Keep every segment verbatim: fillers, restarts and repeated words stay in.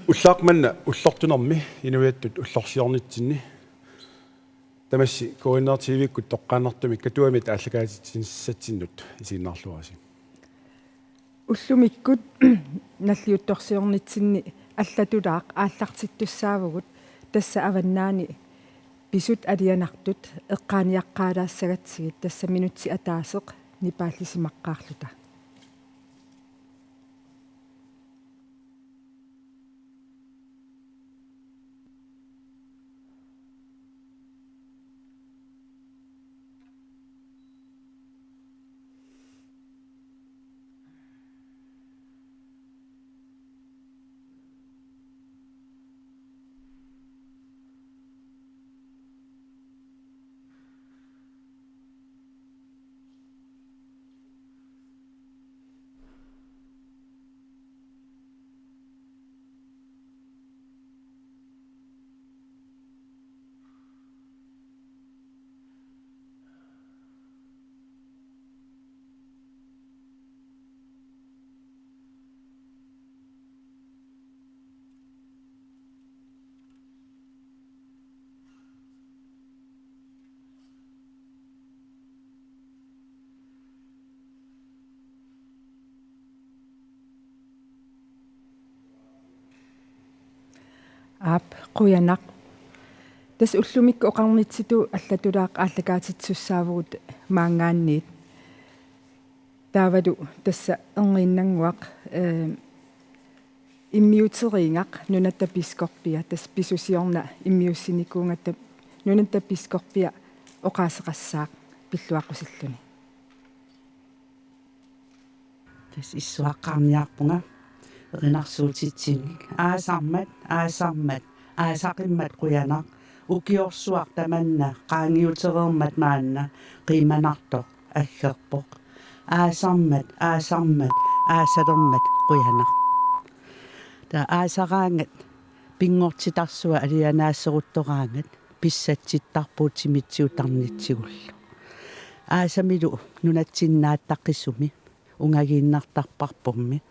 Ullaaq manna ullortunermi inuiattut ullorsiornitsinni tamassi K N R T V-kkut toqqaannartumik Katuamit aallakaatitsinissatsinnut isiginnaarluarisi. Ullumikkut nalliuttorsiornitsinni allatulaaq aallartittussaavugut, tassa avannaani pisut alianartut eqqaaniaqqaalaassagatsigit, tassa minutsit ataaseq nipaallisimaqqaarluta. Aap, qujanaq. Tassa ullumikkut oqarnitsitut allatulaaq aallakaatitsisussaavugut maanngaanniit. Taavalu tassa erniinnannguaq, eh, immiuteriigaq Nunatta Biskoppia, tassa pisoq siorna immiussinikuugatta Nunatta Biskoppia oqaaseqassaaq pilluaqqusilluni. Tassa issuaqqaarniarpunga erinarsuutitsinnik. Aasarmat, aasarmat, aasaqimmat qujanaq. Ukiorsuaq tamanna qaangiutereermat maanna qiimanartoq aggerpoq. Aasarmat, aasarmat, aasalermat qujanaq. Taava aasaraangat pinngortitarsua alianaasseruttoraangat pissatsittarpugut timitsigut tarnitsigullu. Aasamilu nunatsinnaattaqisumi ungagiinnartarparpummi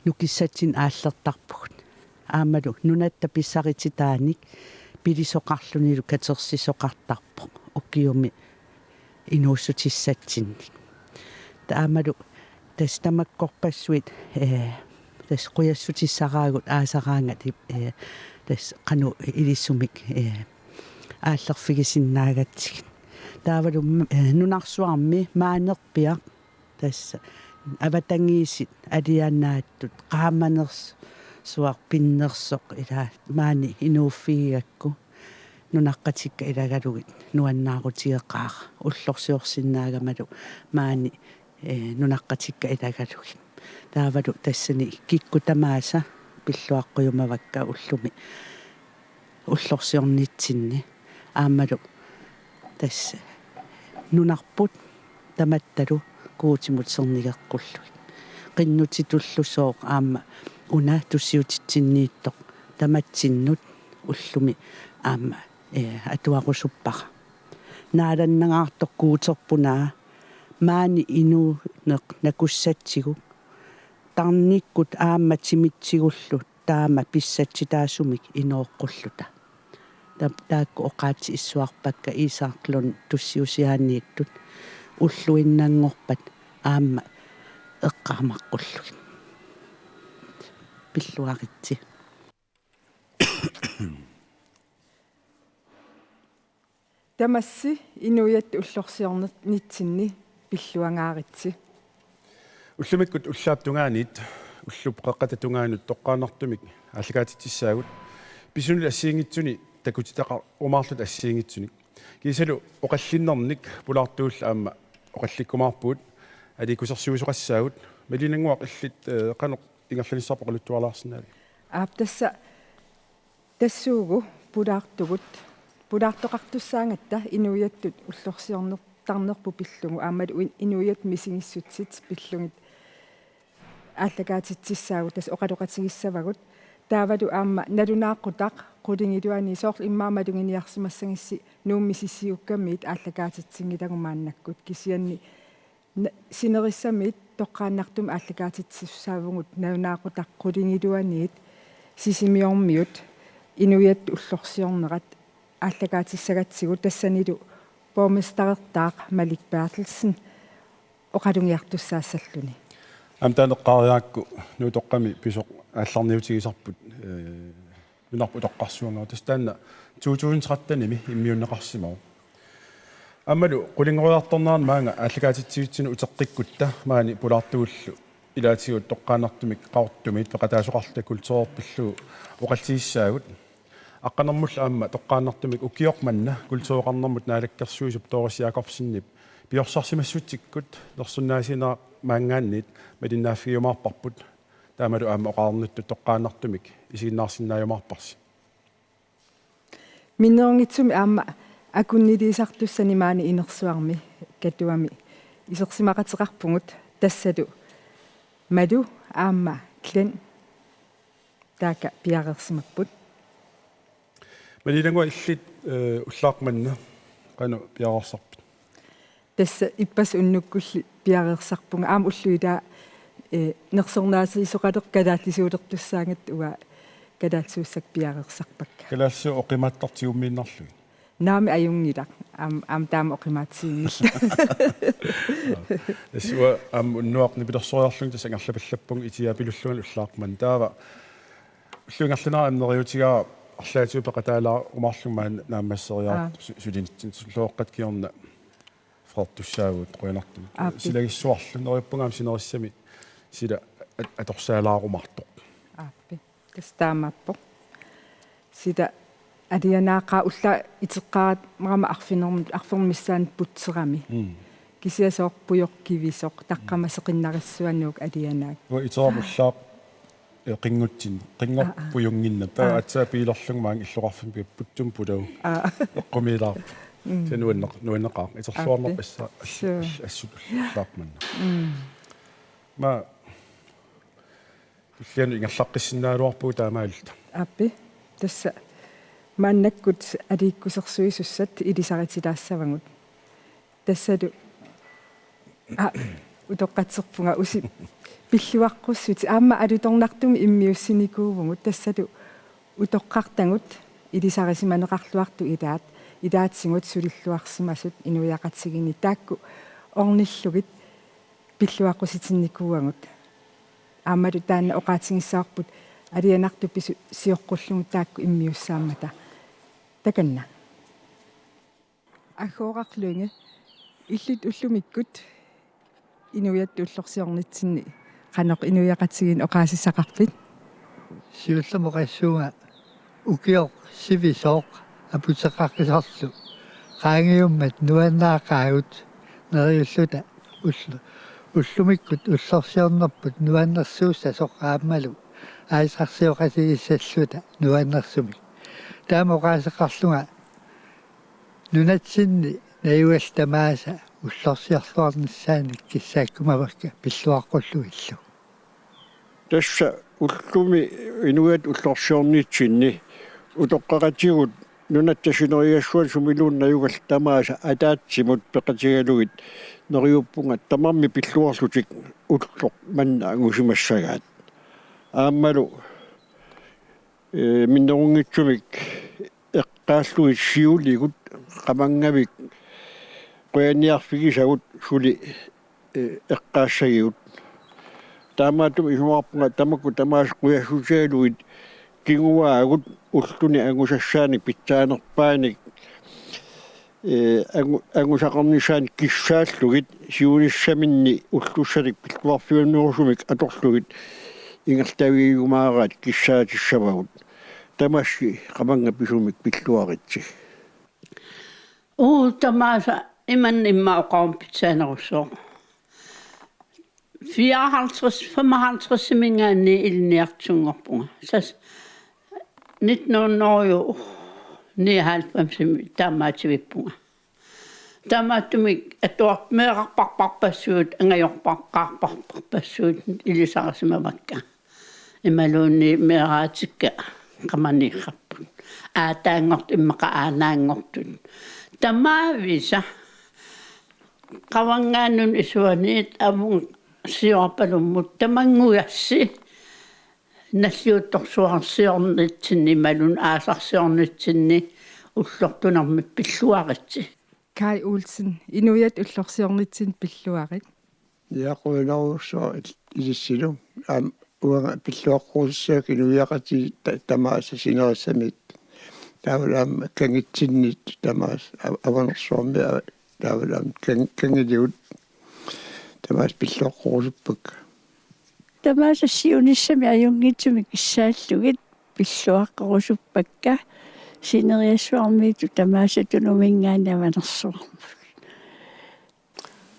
nukissatsinnut aallertarpugut. Aammalu nunatta pissarititaanik pilisoqarlunilu katersisoqartarpoq ukiumi inuussutissatsinnik. Taamalu tassa tamakkorpassuit, eh, tassa qujassutissaraagut aasaraangat, eh, tassa qanoq ilisumik, eh, aallerfigisinnaagatsigit. Taavalu, eh, nunarsuarmi maanerpiaq tassa avatangiisit alianaattut qaamanersuaq pinnersoq ila maani inuuffigigakku nunaqqatikka ilagalugit nuannaarutigeqaara ullorsiorsinnaagamalu maani, eh, nunaqqatikka ilagalugit. Taavalu tassani kikkut tamaasa pilluaqqujumavakka ullumi ullorsiornitsinni aammalu tassa nunarput tamattalu Guutimut sernigeqqullugit. Qinnutitullu sooq aamma una tussiutitsinniittoq tamatsinnut ullumi aamma, eh, atuarusuppara. Naalannangaartoq Guuterpunaa maani inuuneq nakussatsigu tarnikkut aamma timitsigullu taama pissatsitaasumik inooqqulluta. Ta-, taakku oqaatsit issuarpakka Isak Lund tussiusiaaniittut ulluinnanngorpat aamma eqqaamaqqullugit. Pilluaritsi. Tamassi inuiattut ullorsiornitsinni pilluangaaritsi. Ullumikkut ullaap tungaaniit, ullup qeqqata tungaanut toqqaannartumik aallakaatitsissaagut, pisunit assigiinngitsunik takutitaqarumaarluta assigiinngitsunik. Kiisalu oqallinnernik pulaartugullu aamma oqallikkumaarpugut, aliikkusersuisoqassaagut, Maliinannguaq illit, eh, qanoq ingerlanissarput oqaluttualaarsinnaavit? Aap, tassa tassuugu pulaartugut, pulaartoqartussaagatta inuiattut ullorsiornertarnerput pillugu aammalu in-, inuiattut misigissutsit pillugit aallakaatitsissaagut, tassa oqaloqatigissavagut. Taavalu aamma nalunaaqutaq qulingiluani soorlu immaqa maluginiarsimassagissi Nuummi Sisigukkamiit aallakaatitsinngilagut maannakkut, kisianni na-, sinerissamiit toqqaannartumik aallakaatitsisussaavugut nalunaaqutaq qulingiluaniit Sisimiormiut inuiattut ullorsiornerat aallakaatissagatsigu tassanilu borgmesterertaaq Malik Berthelsen oqalugiartussaassalluni. Aamma taanna eqqaariarakku Nuutoqqami pisoq aallarniutigisarput, eh, nunarput utoqqarsuanngortoq. Tassa taanna to tusind tretten-imi immiunneqarsimavoq. Aammalu qulinngoriartornerani maanga aallakaatitsivitsinnut uteqqikkutta maani pulaartugullu ilaatigut toqqaannartumik Qaqortumiit peqataasoqarluta kulturerpillugu oqallisissaagut. Aqqanermullu aamma toqqaannartumik ukioq manna kultureqarnermut naalakkersuisup Doris Jakobsenip piorsarsimassutsikkut nersornaasiineq maanngaanniit malinnaaffigiumaarparput. Taamalu aamma oqarnittut toqqaannartumik isiginnaarsinnaajumaarparsi. Minnerunngitsumik aamma akunniliisartussani maani inersuarmi Katuami isersimaqateqarpugut, tassalu Malu aamma Glenn taakku piareersimapput. Maliilangua, illit, eh, ullaaq manna qanoq piareersarpit? Tassa ippassaq unnukkulli piareersarpunga. Aamma ullut ilaat, eh, nersornaasiisoqaleq kalaallisuulertussaagatta uanga kalaallisuussakka piareersarpakka. Kalaallisut oqimaatsoq tigummiinnarlugit? Naamik, ajunngilaq. Aam-, aamma taama oqimaatsuunngilaq. Tassa uanga aamma unnuaq nipilersoriarlunga tassa angerlapallappunga itiaapilullunga ullaaq manna. Taava ullup ingerlanerani aamma neriuutigaara arlaatigut peqataalaarumaarlunga maani naammasseriarluta. Aa. Su-, sulinitsin sulluoqqat kingorna freertussaavugut qujanartumik. Aappi. Silagissuarlu neriuppunga aamma sinerissami sila at-, atorsaalaarumaartoq. Aappi. Tassa taamaappoq. Sila alianaaqaaq, ullaaq iteqqaarama arfinerm-, arfernup missaani putserami. Mm. Kisianni soorlu pujoq kivisoq, taqqama seqinnarissuanuuk alianaak. Uanga iterama ullaaq, eh, qinngutsin-, qinngorput. Aa, aa. Pujunngimmat. Taava, aa, aatsaat biilerlunga maanga illoqarfimmi putum pulagu. Aa. Eqqumiilaarpoq. Mm. Tassa nuanneq-, nuanneqaaq. Iterluarnerput. Aappi. Assa-, suu, assut ullaaq manna. Mm. Aamma tullianut ingerlaqqissinnaagaluarpugut taamaalilluta. Aappi. Tassa maannakkut aliikkusersuisussat ilisarititaassavagut. Tassalu, aa, utoqqatserpunga, usi pilluaqqussutit. Aamma alutornartumik immiussinikuuvugut. Tassalu utoqqartagut ilisarisimaneqarluartut ilaat, ilaatigut sulilluarsimasut inuiaqatigiinni, taakku ornillugit pilluaqqusitinnikuuagut. Aammalu taanna oqaatigissavarput alianartut pisut sioqqullugu taakku immiussaammata. Takanna. Aggooqarlunga, illit ullumikkut inuiattut ullorsiornitsinni qanoq inuiaqatigiinni oqaasissaqarpit? Siullermik oqassuunga ukioq sivisooq aputeqaqqisarlu qaangiummat nuannaaqaagut neriulluta ullu-, ullumikkut ullorsiornerput nuannersuussasoq aammalu aalisarsioqatigiissalluta nuannersumik. Taama oqaaseqarlunga nunatsinni najugallit tamaasa ullorsiorluarnissaannik kissaakkumavakka pilluaqqullugillu. Tassa ullumi inuiattut ullorsiornitsinni utoqqaqatigut nunatta sinerigassuani sumiluunniit najugallit tamaasa ataatsimut peqatigalugit neriuppunga tamarmik pilluarlutik ulloq manna angusimassagaat. Aammalu, eh, minnerunngitsumik eqqaallugit siuligut qamanngavik qujaniarfigisagut suli, eh, eqqaassagigut. Taamaattumik isumaqarpunga tamakku tamaasa qujassutigalugit kinguaagut ulluni angusassaanik pitsaanerpaanik, eh, angu-, angusaqarnissaanik kissaallugit siunissaminni ullussanik pilluarfiunerusumik atorlugit ingerlavigiumaaraat kissaatissavagut. Tamassi qamannga pisumik pilluaritsi. Uu, tamaasa imanna immaqa oqaruma pitsaanerussooq. Fireoghalvtreds, femoghalvtreds-imiingaanniit ilinniartisunngorpunga. Tassa nitten hundrede nioghalvfems-imi taamaattivippunga. Taamaattumik atuarp-, meerarparparpassuit, angajorparparparpassuit ilisarisimavakka. Imaluunniit meeraatikka qamaniiqqapput. Aataanngortut immaqa aanaanngortut. Tamaavisa qavanngaannut isuaniit avun siorpalummut tamanngugassi Nalliuttorsuarsiornitsinni imaluunniit aasarsiornitsinni ullortunermik pilluaritsi. Kaj Olsen, inuiaat ullorsiornitsinni pilluarit. Jaaquinarujussuaq ilissilu. Aamma uanga pilluaqqorussaanga inuiaqatigiit ta-, tamaasa sinerissamiittut. Taavalu aamma kangitsinniittut tamaasa a-, Avanersuarmi a-, taavalu aamma kang-, kangiliut tamaasa pilluaqqorusuppakka. Tamaasa siunissami ajunngitsumik kissaallugit pilluaqqorusuppakka, sineriassuarmiittut tamaasa Tunuminngaanniit Avanersuarmut.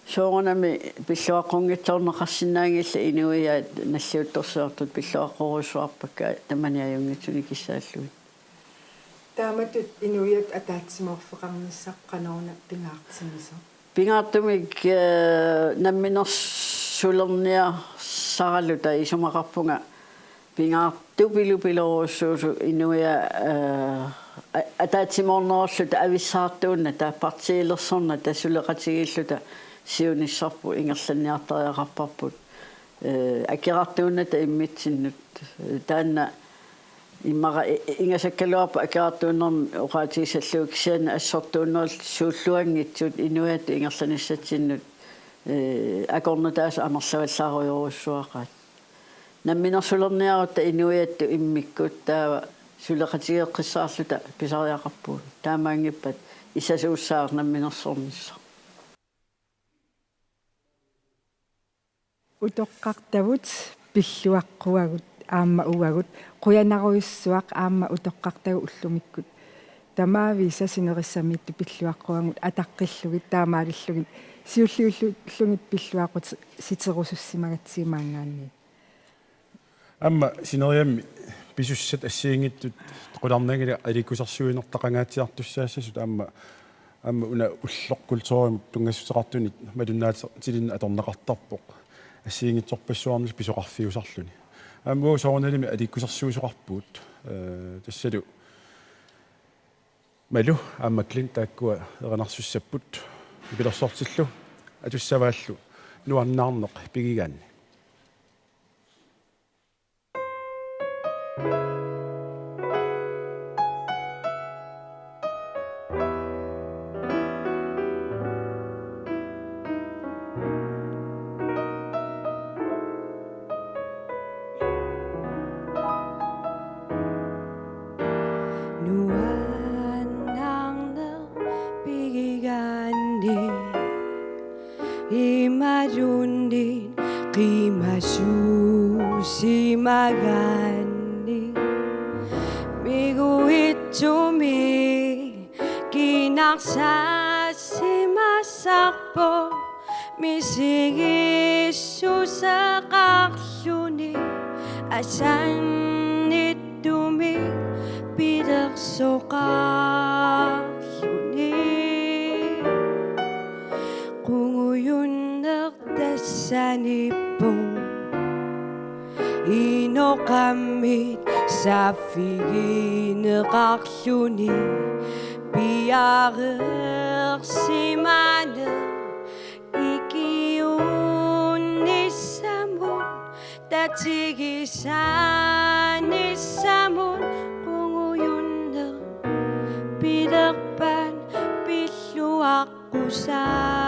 Soorunami pilluaqqunngitsoorneqarsinnaanngillat inuiaat nalliuttorsiortut pilluaqqorujussuarpakka tamani ajunngitsunik kissaallugit. Taamatut inuiaat ataatsimoorfeqarnissaq qanoruna pingaartimisoq? Pingaartumik, eh, namminersulerniarsaraluta isumaqarpunga pingaartupilupilorujussuusoq inuiaat, eh, a-, ataatsimoornerulluta avissaartuunnata, partiilersornata, suleqatigiilluta siunissarput ingerlanniartariaqarparput. Eh, akerartuunnata immitsinnut. Taanna immaqa i-, i-, ingasakkaluarpoq akerartuunnermi oqaatigissallugu kisianni assortuunnerulluta suulluanngitsut inuiattut ingerlanissatsinnut, eh, akornutaasut amerlavallaarujorujussuaqaat. Namminersulerniarutta inuiattut immikkut taava suleqatigeeqqissaarluta pisariaqarpugut. Taamaanngippat isasuussaaq namminersornissaq. Utoqqartavut pilluaqquagut aamma uagut, qujanarujussuaq aamma utoqqartagut ullumikkut. Tamaavisa sinerissamiittut pilluaqquagut ataqqillugit taamaalillugit siulliullugit pilluaqqusiterusussimagatsigu maanngaanniit. Aamma sineriammi pisussat assigiinngitsut qularnanngilaq aliikkusersuinertaqangaatsiartussaassasut aamma, aamma una ulloq kulturimut tunngassuteqartunik malunnaateqartilluni atorneqartarpoq assigiinngitsorpassuarnillu pisoqarfiusarluni. Aamma uagut soorunalimi aliikkusersuisoqarpugut, eh, tassalu Malu aamma Clint taakkua erinarsussapput nipilersortillu atussavaallu Nuannaarneq pigigaanni. Nuannaarneq pigigaanni imaluunniit qimasuusimagaanni miguitsumi kinarsaasimasarpoq misigissuseqarluni asannittumi pilersoqarluni. Qungujunneq tassaniippoq inoqammit saaffigineqarluni piareersimaneq ikiuunnissamut tatigisaanissamut qungujunneq pilerpaat pilluaq qusaalissa.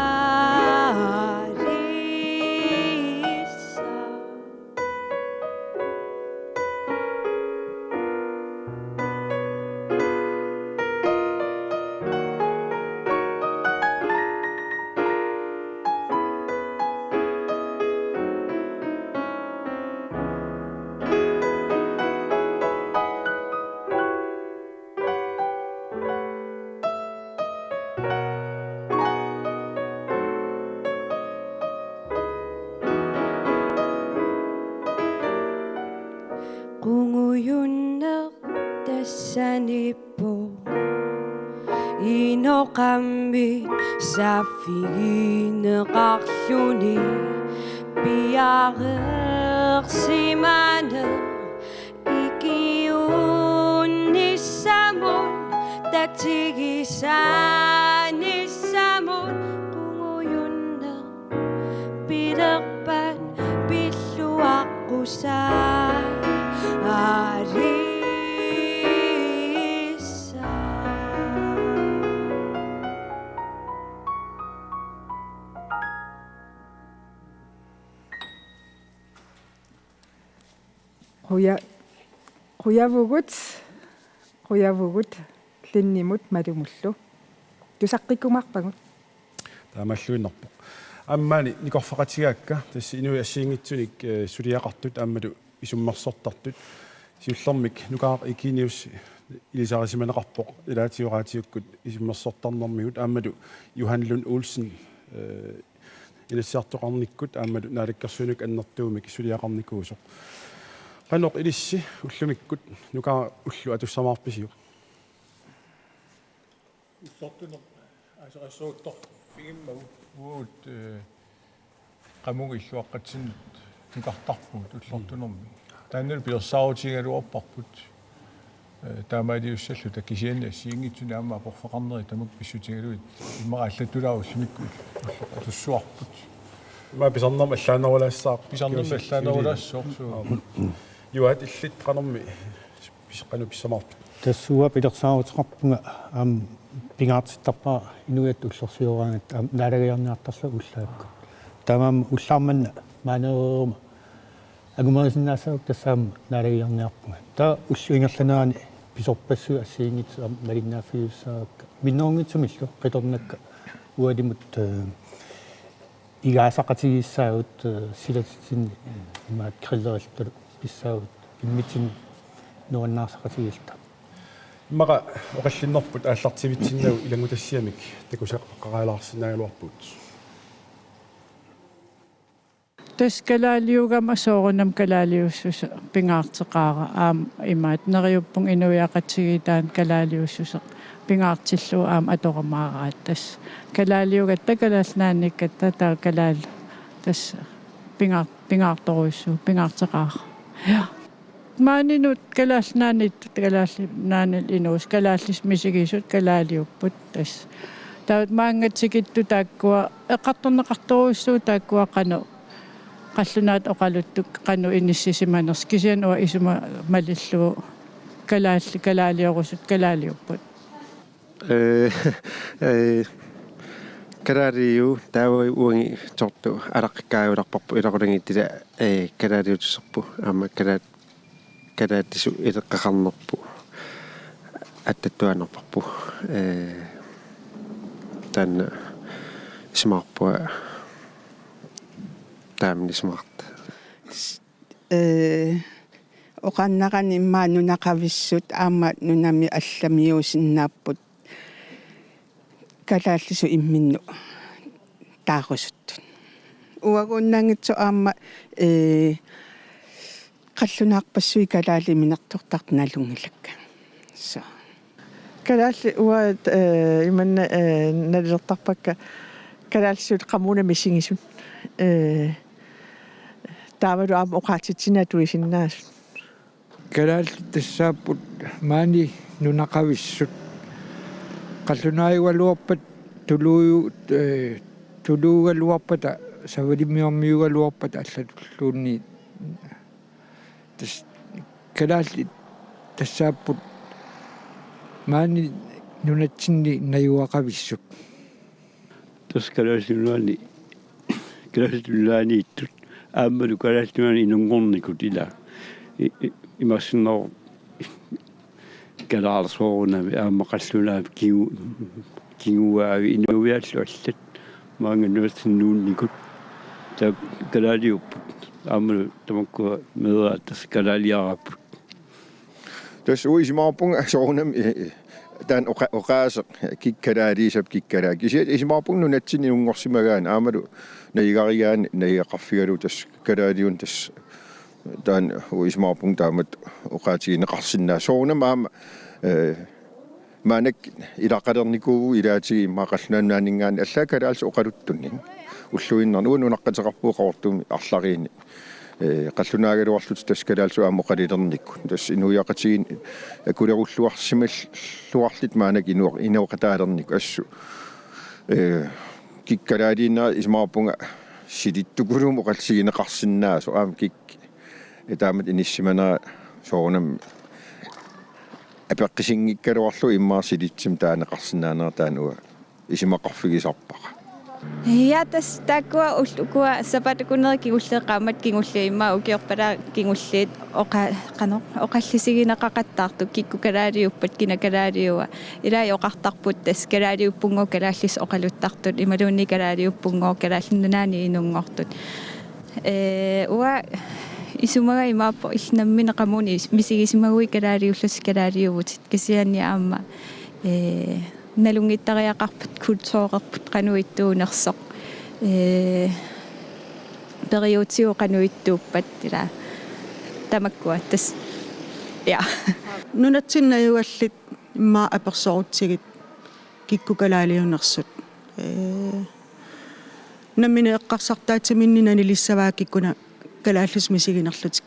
Qungujunneq tassaniippoq inoqammit saaffigineqarluni piareersimaneq ikiuunnissamut tatigisaanissamut qungujunneq pilerpaat pilluaqqusaa. Quja-, qujavugut, qujavugut Lennimut Malumullu. Tusaqqikkumaarpagut. Taamaalluinnarpoq. Aamma maani nikorfaqatigaakka, tassa inuit assigiinngitsunik, eh, suliaqartut aammalu isummersortartut. Siullermik Nukaaraq Eugenius ilisarisimaneqarpoq, ilaatigut raatiukkut isummersortarnermigut, aammalu Johan Lund Olsen, eh, Inatsisartoqarnikkut aammalu Naalakkersuinikkut annertuumik suliaqarnikuusoq. Qanoq ilissi ullumikkut Nukaaraq ulloq atussamaarpisiuk? Ullortunermi aseqassuuttorfigimmagu uagut, eh, qamugut illuaqqatsinnut nukartarpugut ullortunermi. Taannalu pilersaarutigigaluarparput, eh, taamaaliussalluta, kisianni assigiinngitsunik aamma aporfeqarnerit tamakku pissutigalugit immaqa allatulaarullunikkut ulloq atussuarput. Ima pisarnermi allaanerulaassaaq. Pisarnermi allaanerulaassooq, suu. Juaat, illit qanormi pis-, qanoq pissamaarpit? Tassa uanga pilersaaruteqarpunga aamma pingaartittarpara inuiattut ullorsioraangatta aamma naalagiarniartarlunga ullaakkut. Taamaammat ullaaq manna maanereeruma angumerisinnaassavarput, tassa aamma naalagiarniarpunga. Taava ullup ingerlanerani pisorpassuit assigiinngitsut aamma malinnaaffigiussavakka. Minnerunngitsumillu qitornakka ualimut, eh, igaasaqatigiissaagut, eh, silatitsinni imaat grillerillu pissaagut immitsinnut nuannaarissaqatigiilluta. Immaqa oqallinnerput aallartivitsinnagu ilanngutassiamik takusaqaqqaalaarsinnaagaluarpugut. Tassa kalaaliugama soorunami kalaaliussuseq pingaarteqaara, aamma imaat neriuppunga inuiaqatigiit taanna kalaaliussuseq pingaartillugu aamma atorumaaraat. Tassa kalaaliugatta Kalaallit Nunaanniikkatta taava kalaal-, tassa pingaar-, pingaartorujussuuvoq, pingaarteqaara. Ja. Maaninut Kalaallit Nunaanniittut, Kalaallit Nunaanni inuusut, kalaallisut misigisut kalaaliupput tassa. Taava maannga tikittut taakkua eqqartorneqartorujussuupput, taakkua qanoq qallunaatut oqaluttukkut qanoq inissisimanersut, kisianni uanga isuma malillugu kalaalli-, kalaaliorusutut kalaaliupput. Eh, eh, kalaaliu taava uagut tortu alaqqakkaajularparput, ilaqutangaatsiarlu, eh, kalaaliutisarput aamma kalaat-, kalaallisut ileqqaqarnerput attattuaannarparput, eh, taanna isumaqarpunga taama isumaqartoq. Eh, oqarnerani immaqa nunaqavissut aamma nunami allamiuusinnaapput kalaallisut imminnut taarusuttut. Uaguunnaanngitsoq aamma, eh, qallunaarpassuit kalaaliminartortartut nalunngilakka. So. Kalaallit uagut, eh, imanna, eh, nalilertarpakka kalaallisut qamuuna misigisut. Eh, taavalu aamma oqaatsitsineq atuisinnaasut. Kalaallit tassaapput maani nunaqavissut. Qallunaajugaluarpat tuluuju-, eh, tuluugaluarpata, savalimmiormiugaluarpata allatulluunniit. Tas-, kalaallit tassaapput maani nunatsinni najugaqavissut. Tassa Kalaallit Nunaanni, Kalaallit Nunaanniittut aammalu Kalaallit Nunaanni inunngornikut ila. I-, i-, imaassinnaavoq kalaaleq soorunami aamma qallunaat kingu-, kinguaavik inuiaallu allat maannga nunatsinni nuunnikut. Taava kalaaliupput aammalu tamakkua meeraat tassa kalaaliaraapput. Tassa uanga isumaqarpunga soorunami, eh, eh, taanna oqa-, oqaaseq, kikkaalaalisap kikkaala-. Kisianni isumaqarpunga nunatsinni inunngorsimagaanni aammalu najugarigaanni najugaqarfigalugu tassa kalaaliuneq tassa taanna uanga isumaqarpunga taamatut oqaatigineqarsinnaasoq. Soorunami aamma, eh, maannakkut ilaqalernikuuvugut ilaatigut immaqa Qallunaat Nunaanninngaanniit allaat kalaallisut oqaluttunik. Ulluinnarni uanga nunaqqateqarpunga Qaqortumi arlariinni. Eh, qallunaagaluarluta tassa kalaallisut aamma oqalulernikkut. Tassa inuiaqatigiinni akulerulluarsimalluarluta maannakkut inu-, inooqataalernikkut assut. Eh, kikkut kalaaliinerat isumaqarpunga silittukulumik oqaatigineqarsinnaasoq aamma kikkut. Eh, taamatut inissisimanera soorunami apeqqutinngikkaluarlugu immaqa silitsimik taaneqarsinnaanera taanna uanga isumaqarfigisarpara. Ja, tassa taakkua ul-, ukua sapaatip akunneri kingulliit, qaammatit kingulliit, immaqa ukiorpalaaq kingulliit oqa-, qanoq, oqallisigineqaqattaartut, kikkut kalaaliuppata, kina kalaaliua. Ilai oqartarput tassa kalaaliuppunngooq kalaallisut oqaluttartut, imaluunniit kalaaliuppunngooq Kalaallit Nunaanni inunngortut. Ee, uanga isumaga imaappoq illit nammineq qamuuna is-, misigisimaguit kalaaliullutit kalaaliuvutit, kisianni aamma, ee, nalunngittariaqarpat kulturerput qanoq ittuunersoq. Ee, periutsigut qanoq ittuuppat, ila tamakkua tassa. Ja. Nunatsinni ajugallit immaqa apersorutsigit kikkut kalaaliunersut. Ee, nammineq eqqarsartaatsiminnik nanilissavaat kikkut una kalaallisut misiginerlutik.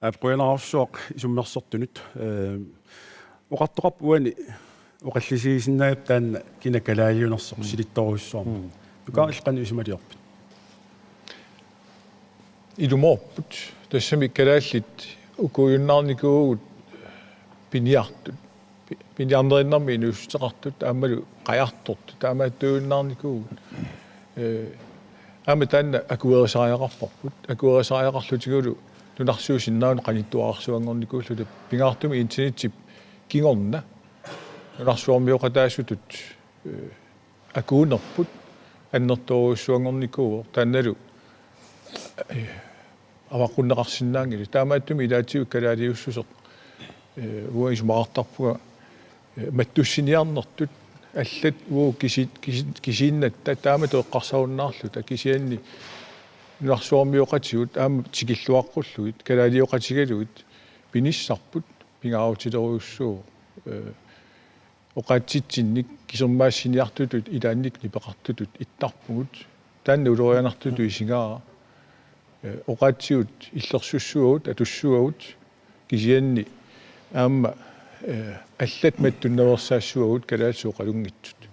Aap, qujanarsuaq isummersortunut. Ee, oqartoqarpoq uani oqallisigisinnaavippoq taanna kina kalaaliunersoq, mm, silittorujussuarmik. Mm. Nuka, mm, illit qanoq isumaliorpit? Ilumoorput. Tassami kalaallit ukuujunnaarnikuuvugut piniartut. Pi-, piniarnerinnarmik inuussuteqartut aammalu qajartortut taamaattuujunnaarnikuuvugut. Ee, aamma taanna akuerisariaqarparput. Akuerisariaqarlutigulu nunarsuup sinnaanut qanittuararsuanngornikuulluta, pingaartumik internetip kingorna nunarsuarmioqataasutut, ee, akuunerput annertoorujussuanngornikuuvoq, taannalu, ee, avaqqunneqarsinnaanngilaq. Taamaattumik ilaatigut kalaaliussuseq, ee, uanga isumaqartarpunga, ee, mattussiniarnertut allat uagut kisi-, kisi-, kisiinnatta taamatut eqqarsarunnaarluta, kisianni nunarsuarmioqatigut aamma tikilluaqqullugit, kalaalioqatigalugit pinissarput pingaarutilerujussuuvoq. Ee, oqaatsitsinnik kisermaassiniartutut ilaannikkut nipeqartutut ittarpugut. Taanna ulorianartutut isigaara. Ee, oqaatsigut illersussavagut, atussavagut, kisianni aamma, ee, allat mattunnaveersaassavagut kalaallisut oqalunngitsut.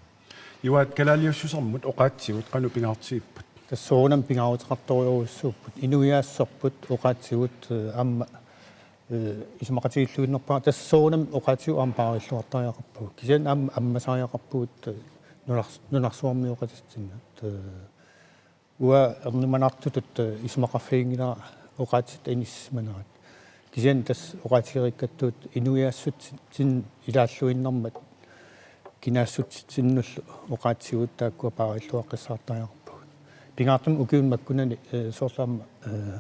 Juaat, kalaaliussusermut oqaatsigut qanoq pingaartigippat? Tassa soorunami pingaaruteqartorujussuupput, inuiaassuserput oqaatsigut, ee, aamma, ee, isumaqatigiilluinnarpara, tassa soorunami oqaatsigut aamma paarilluartariaqarpagut. Kisianni aamma ammasariaqarpugut, ee, nunars-, nunarsuarmioqatitsinnut. Ee, uanga ernumanartutut, ee, isumaqarfiginngilara oqaatsit inissisimanerat. Kisianni tassa oqaatigereerakkattut inuiaassutsitsinnut ilaalluinnarmat kinaassutsitsinnullu oqaatsigut taakkua paarilluaqqissaartariaqarpagut. Pingaartumik ukiuni makkunani, ee, soorlu aamma, ee,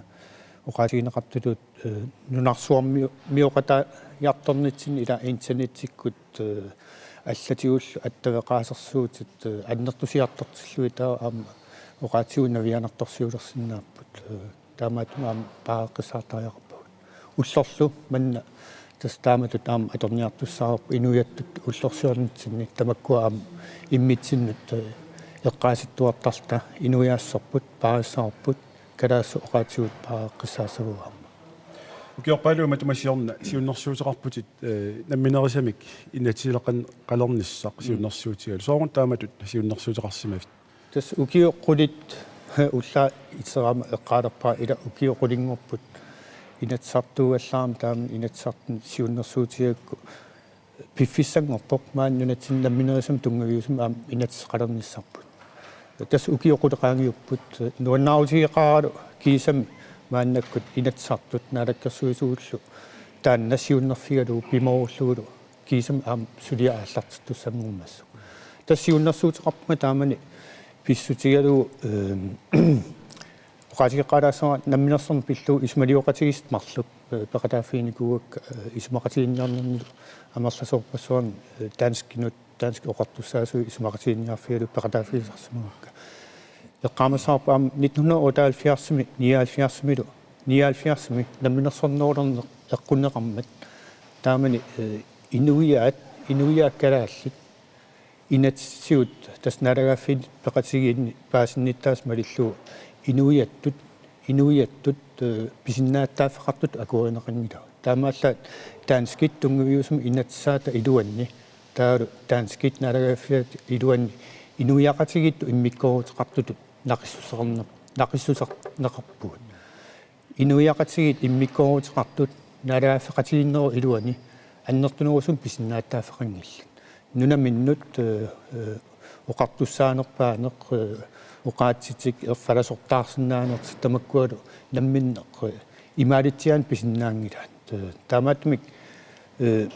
oqaatigineqartutut, ee, nunarsuarmio-, mioqataajartornitsinni ila internettikkut, ee, allatigullu attaveqaasersuutit, ee, annertusiartortillugit taava aamma oqaatsigut navianartorsiulersinnaapput. Ee, taamaattumik aamma paareqqissaartariaqarpagut. Ullorlu manna tassa taamatut aamma atorniartussaavarput inuiattut ullorsiornitsinni, tamakkua aamma immitsinnut, ee, eqqaasittuartarluta inuiaassuserput, paarissavarput, kalaallisut oqaatsigut paareqqissaassavagut aamma. Ukiorpaaluit matuma siorna siunnersuuteqarputit, ee, namminerisamik inatsisilerneqalernissaq, mm, siunnersuutigalugu. Sooruna taamatut siunnersuuteqarsimavit? Tassa ukiut qulit, ullaaq iteraama eqqaalerpara, ila ukiut qulinngorput Inatsisartuugallaarama taama Inatsisartuni siunnersuutigigakku piffissanngorpoq maani nunatsinni namminerisamut tunngaviusumut aamma inatsiseqalernissarput. Tassa ukiut qulit qaangiupput, nuannaarutigeqaaralu kiisami maannakkut Inatsisartut Naalakkersuisullu taanna siunnerfigalugu pimoorullugulu kiisami aamma suliaq aallartittussanngormassuk. Tassa siunnersuuteqarpunga taamani pissutigalugu, ehm, oqaatigeqqaalaassavara namminersorneq pillugu isumalioqatigiissut marluk, eh, peqataaffiginikuuakka, eh, isumaqatiginninniarnermilu amerlasoorpassuarni, eh, danskinut, danskit oqartussaasut isumaqatiginninniarfigalugit peqataaffigisarsimagakka. Eqqaamassavarput aamma nitten hundrede og otteoghalvfjerdsimi, nioghalvfjerdsimilu, nioghalvfjerdsimi namminersornerulerneq eqqunneqarmat. Taamani, eh, inuiaat, inuiaat kalaallit inatsisitigut tassa naalagaaffiit peqatigiinni paasinnittaasut malillugu inuiattut, inuiattut, eh, pisinnaatitaaffeqartutut akuerineqanngilagut. Taamaallaat danskit tunngaviusumik inatsisaata iluanni, taavalu danskit naalagaaffiata iluanni inuiaqatigiittut immikkoorutigeqartutut naqissuserneq-, naqissuserneqarpugut. Inuiaqatigiit immikkoorutigeqartut naalagaaffeqatigiinnerup iluani annertunerusumik pisinnaatitaaffeqanngillat. Nunaminnut, eh, eh, oqartussaanerpaaneq, eh, oqaatsitik erfalasortaarsinnaanertik tamakkualu namminneq, eh, imaalitsiaannaq pisinnaanngilaat. Eh, taamaattumik, eh,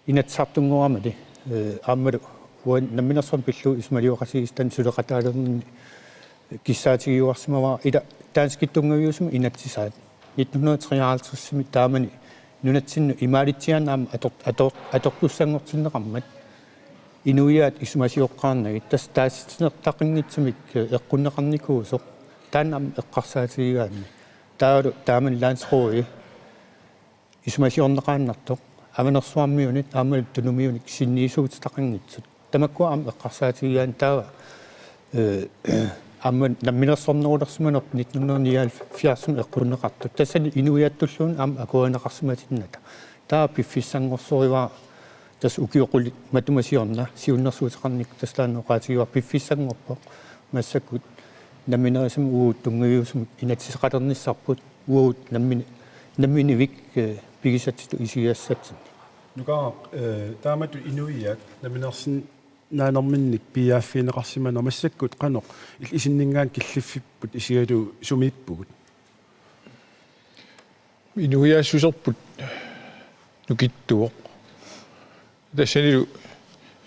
Inatsisartunngoramali, eh, aammalu uani namminersorneq pillugu isumalioqatigiissitani suleqataalerninni kissaatigiuarsimavara ila danskit tunngaviusumik inatsisaat. Nitten hundrede treoghalvtredsimi taamani nunatsinnut imaalitsiaannaq aamma ator-, ator-, atortussanngortinneqarmat inuiaat isumasioqqaarnagit tassa taasitinneqartaqanngitsumik, eh, eqqunneqarnikuusoq taanna aamma eqqarsaatigigaanni. Taavalu taamani landsrådi isumasiorneqaannartoq Avanersuarmiunit aammalu Tunumiunit sinniisuutitaqanngitsut. Tamakkua aamma eqqarsaatigigaanni taava, eh, aamma namminersornerulersimanerput nitten hundrede nioghalvfjerdsimi eqqunneqartoq. Tassani inuiattulluunniit aamma akuerineqarsimatinnata. Taava piffissanngorsorivaat tassa ukiut qulit matuma siorna siunnersuuteqarnikkut tassa taanna oqaatigivara piffissanngorpoq massakkut namminerisami uagut tunngaviusumik inatsiseqalernissarput. Uagut nammini-, namminivik, eh, pigisatsitut isigisassatsinnik. Nukaaraq, eh, taamatut inuiaat namminersinnaanerminnik piiaaffigineqarsimanerat massakkut qanoq il-, isinninngaanniit killiffipput isigalugu sumiippugut? Inuiaassuserput nukittuvoq. Tassanilu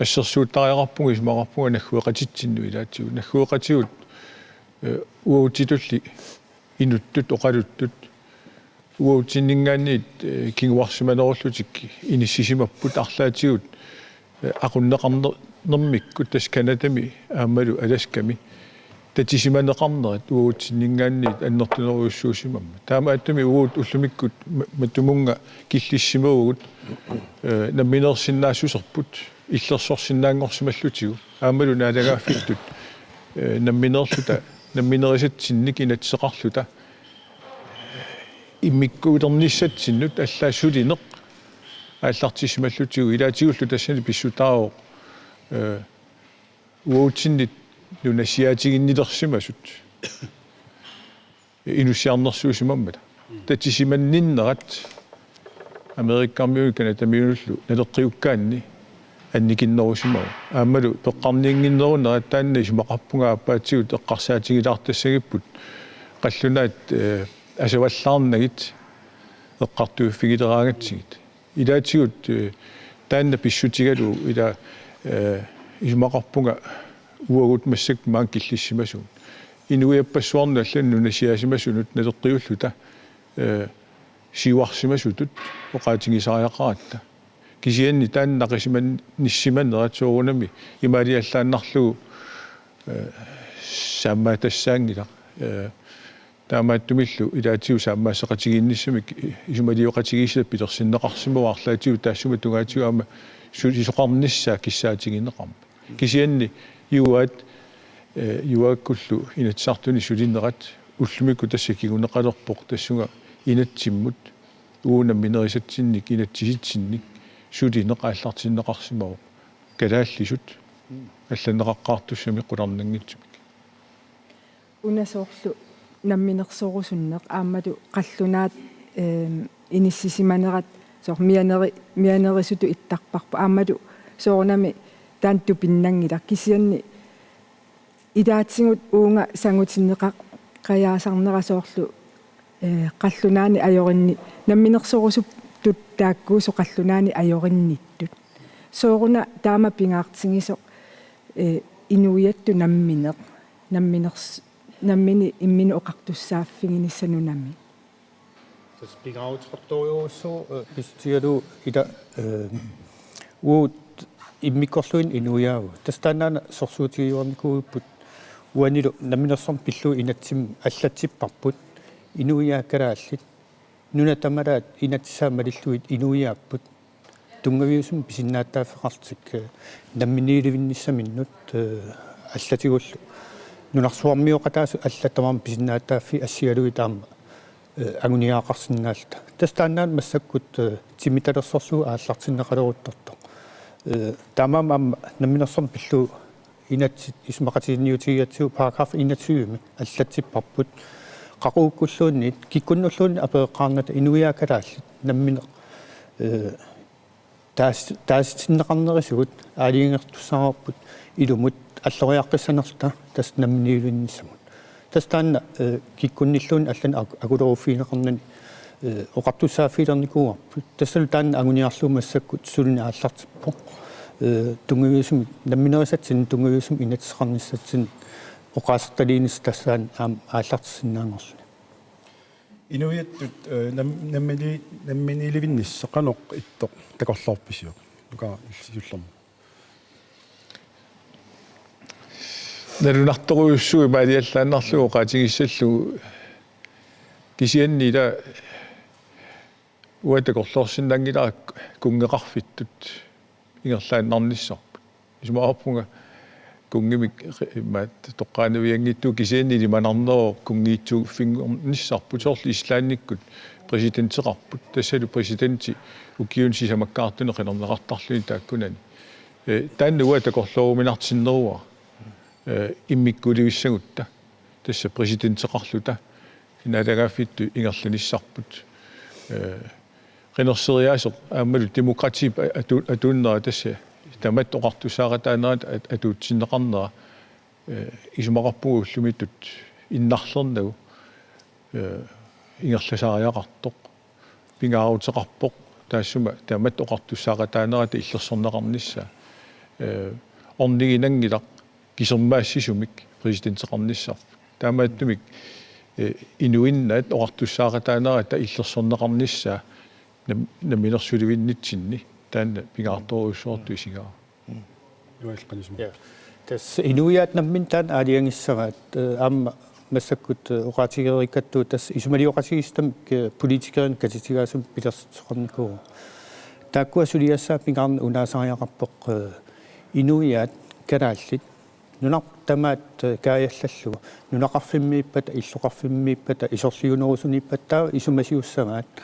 assersuuttariaqarpunga isumaqarpunga naggueqatitsinnut ilaatigut. Naggueqatigut, eh, uagutsitulli inuttut oqaluttut uagutsinninngaanniit, eh, kinguarsimanerullutik inissisimapput arlaatigut, eh, aqunneqarner-, nermikkut tassa Canadami aammalu Alaskami tatisimaneqarnerat uagutsinninngaanniit annertunerujussuusimammat. Taamaattumik uagut ullumikkut ma-, matumunnga killissimavugut, eh, namminersinnaassuserput illersorsinnaanngorsimallutigu. Aammalu naalagaaffittut, eh, nammineerluta, namminerisatsinnik inatsiseqarluta immikkuulernissatsinnut allaat sulineq aallartissimallutigu ilaatigullu tassani pissutaavoq, eh, uagutsinnit nunasiaatiginnilersimasut inussiarnersuusimammata. Tatisimanninnerat Amerikkarmiunut Canadamiunullu naleqqiukkaanni annikinnerusimavoq. Aammalu peqqarniinnginnerunerat taanna isumaqarpunga aappaatigut eqqarsaatigilaartassagipput qallunaat, eh, asavallaarnagit eqqartuiffigileraangatsigit. Ilaatigut, eh, taanna pissutigalugu ila, eh, isumaqarpunga uagut massakkut maani killissimasugut. Inuiappassuarnut allanut nunasiaasimasunut naleqqiulluta, eh, siuarsimasutut oqaatigisariaqaratta. Kisianni taanna naqisimannissimanerat soorunami imaaliallaannarlugu, eh, saammaatassaaginnaq, eh, taamaattumillu ilaatigut saammaasseqatigiinnissamik isumalioqatigiissitap pilersinneqarsimavoq arlaatigut taassuma tungaatigut aamma sulisoqarnissaa kissaatigineqarmat. Kisianni Juaat, eh, Juaakkullu Inatsisartuni sulinerat ullumikkut tassa kinguneqalerpoq tassunga inatsimmut uagut namminerisatsinnik inatsisitsinnik sulineq aallartinneqarsimavoq kalaallisut allanneqaqqaartussamik qularnanngitsumik. Una soorlu namminersorusunneq aammalu qallunaat, eem, inissisimanerat soorlu mianeri-, mianerisutut ittarparput aammalu soorunami taanna tupinnanngilaq kisianni ilaatigut uunga sangutinneqaqqajaasarnera soorlu, eh, qallunaanit ajorinni-, namminersorusutut taakkuusut qallunaanit ajorinnittut. Sooruna taama pingaartigisoq, eh, inuiattut nammineq, namminers-, nammineq imminut oqartussaaffiginissaq nunami. Tassa pingaaruteqartorujussuuvoq, eh, pissutigalugu ila, eh, uagut immikkorluinnaq inuiaavugut. Tassa taannaana sorsuutigiuarnikuuipput uanilu namminersorneq pillugu inatsimmi allatsipparput. Inuiaat kalaallit. Nunat tamalaat inatsisaat malillugit inuiaapput. Tunngaviusumik pisinnaatitaaffeqarlutik, eh, namminiilivinnissaminnut, eh, allatigullu. Nunarsuarmioqataasut allat tamarmik pisinnaatitaaffii assigalugit aamma, eh, anguniagaqarsinnaalluta. Tassa taannaana massakkut, eh, timitalersorlugu aallartinneqaleruttortoq. Eh, taamaammat aamma namminersorneq pillugu inatsit isumaqatiginninniutigigatsigu paragraf enogtyvemi allatsipparput. Qaqugukkulluunniit, kikkunnulluunniit apereqqaarnata inuiaat kalaallit nammineq, eh, Taas-, taasitinneqarnerisigut aalajangertussaavarput ilumut alloriaqqissanerluta tassa namminiilivinnissamut. Tassa taanna, eh, kikkunnilluunniit allanut ak-, akuleruffigineqarnani, eh, oqartussaaffigilernikuuarput. Tassalu taanna anguniarlugu massakkut sulineq aallartippoq. Eh, tunngaviusumik namminerisatsinnik tunngaviusumik inatsiseqarnissatsinnik oqaasertaliinissaq tassani aamma aallartissinnaanngorluni. Inuiattut, eh, nam-, nammini-, namminiilivinnissaq qanoq ittoq takorloorpisiuk? Nuka ilsisullermi. Nalunartorujussuuvoq imaaliallaannarlugu oqaatigissallugu, kisianni ila uanga takorloorsinnaanngilara kunngeqarfittut ingerlaannarnissarput. Isumaqarpunga kunngimik ri-, immaqa toqqaannavianngitsuuvoq, kisianni ilimanarneruvoq kunngiitsuuffinngornissarput, soorlu Islandikkut præsidenteqarput. Tassalu præsidenti ukiuni sisamakkaartuni qinerneqartarluni taakkunani. Eh, taanna uanga takorlooruminartinneruara, eh, immikkuulivissagutta. Tassa præsidenteqarluta naalagaaffittut ingerlanissarput. Eh, qinerseriaaseq aammalu demokratiip a-, atu-, atuunnera tassa tamatta oqartussaaqataanerata at-, atuutsinneqarnera, eh, isumaqarpunga ullumikkut innarlernagu, eh, ingerlasaariaqartoq. Pingaaruteqarpoq taassuma tamatta oqartussaaqataanerata illersorneqarnissaa. Eh, orniginanngilaq kisermaassisumik præsidenteqarnissarput. Taamaattumik, eh, inuinnaat oqartussaaqataanerata illersorneqarnissaa nam-, namminersulivinnitsinni taanna pingaartorujussuartut isigaara. Joel Qanisimo. Ja. Tassa inuiaat namminneq taanna aalajangissavaat, eh, aamma massakkut, eh, oqaatigereerikkattut tassa isumalioqatigiissutamik, eh, politikerinik katitigaasumik pilersitsisoqarnikuuvoq. Taakkua suliassaat pingaarneq unaasariaqarpoq, eh, inuiaat kalaallit nunarput tamaat, eh, kaajallallugu, nunaqarfimmiippata, illoqarfimmiippata, isorliunerusuniippata, taava isumasiussavaat,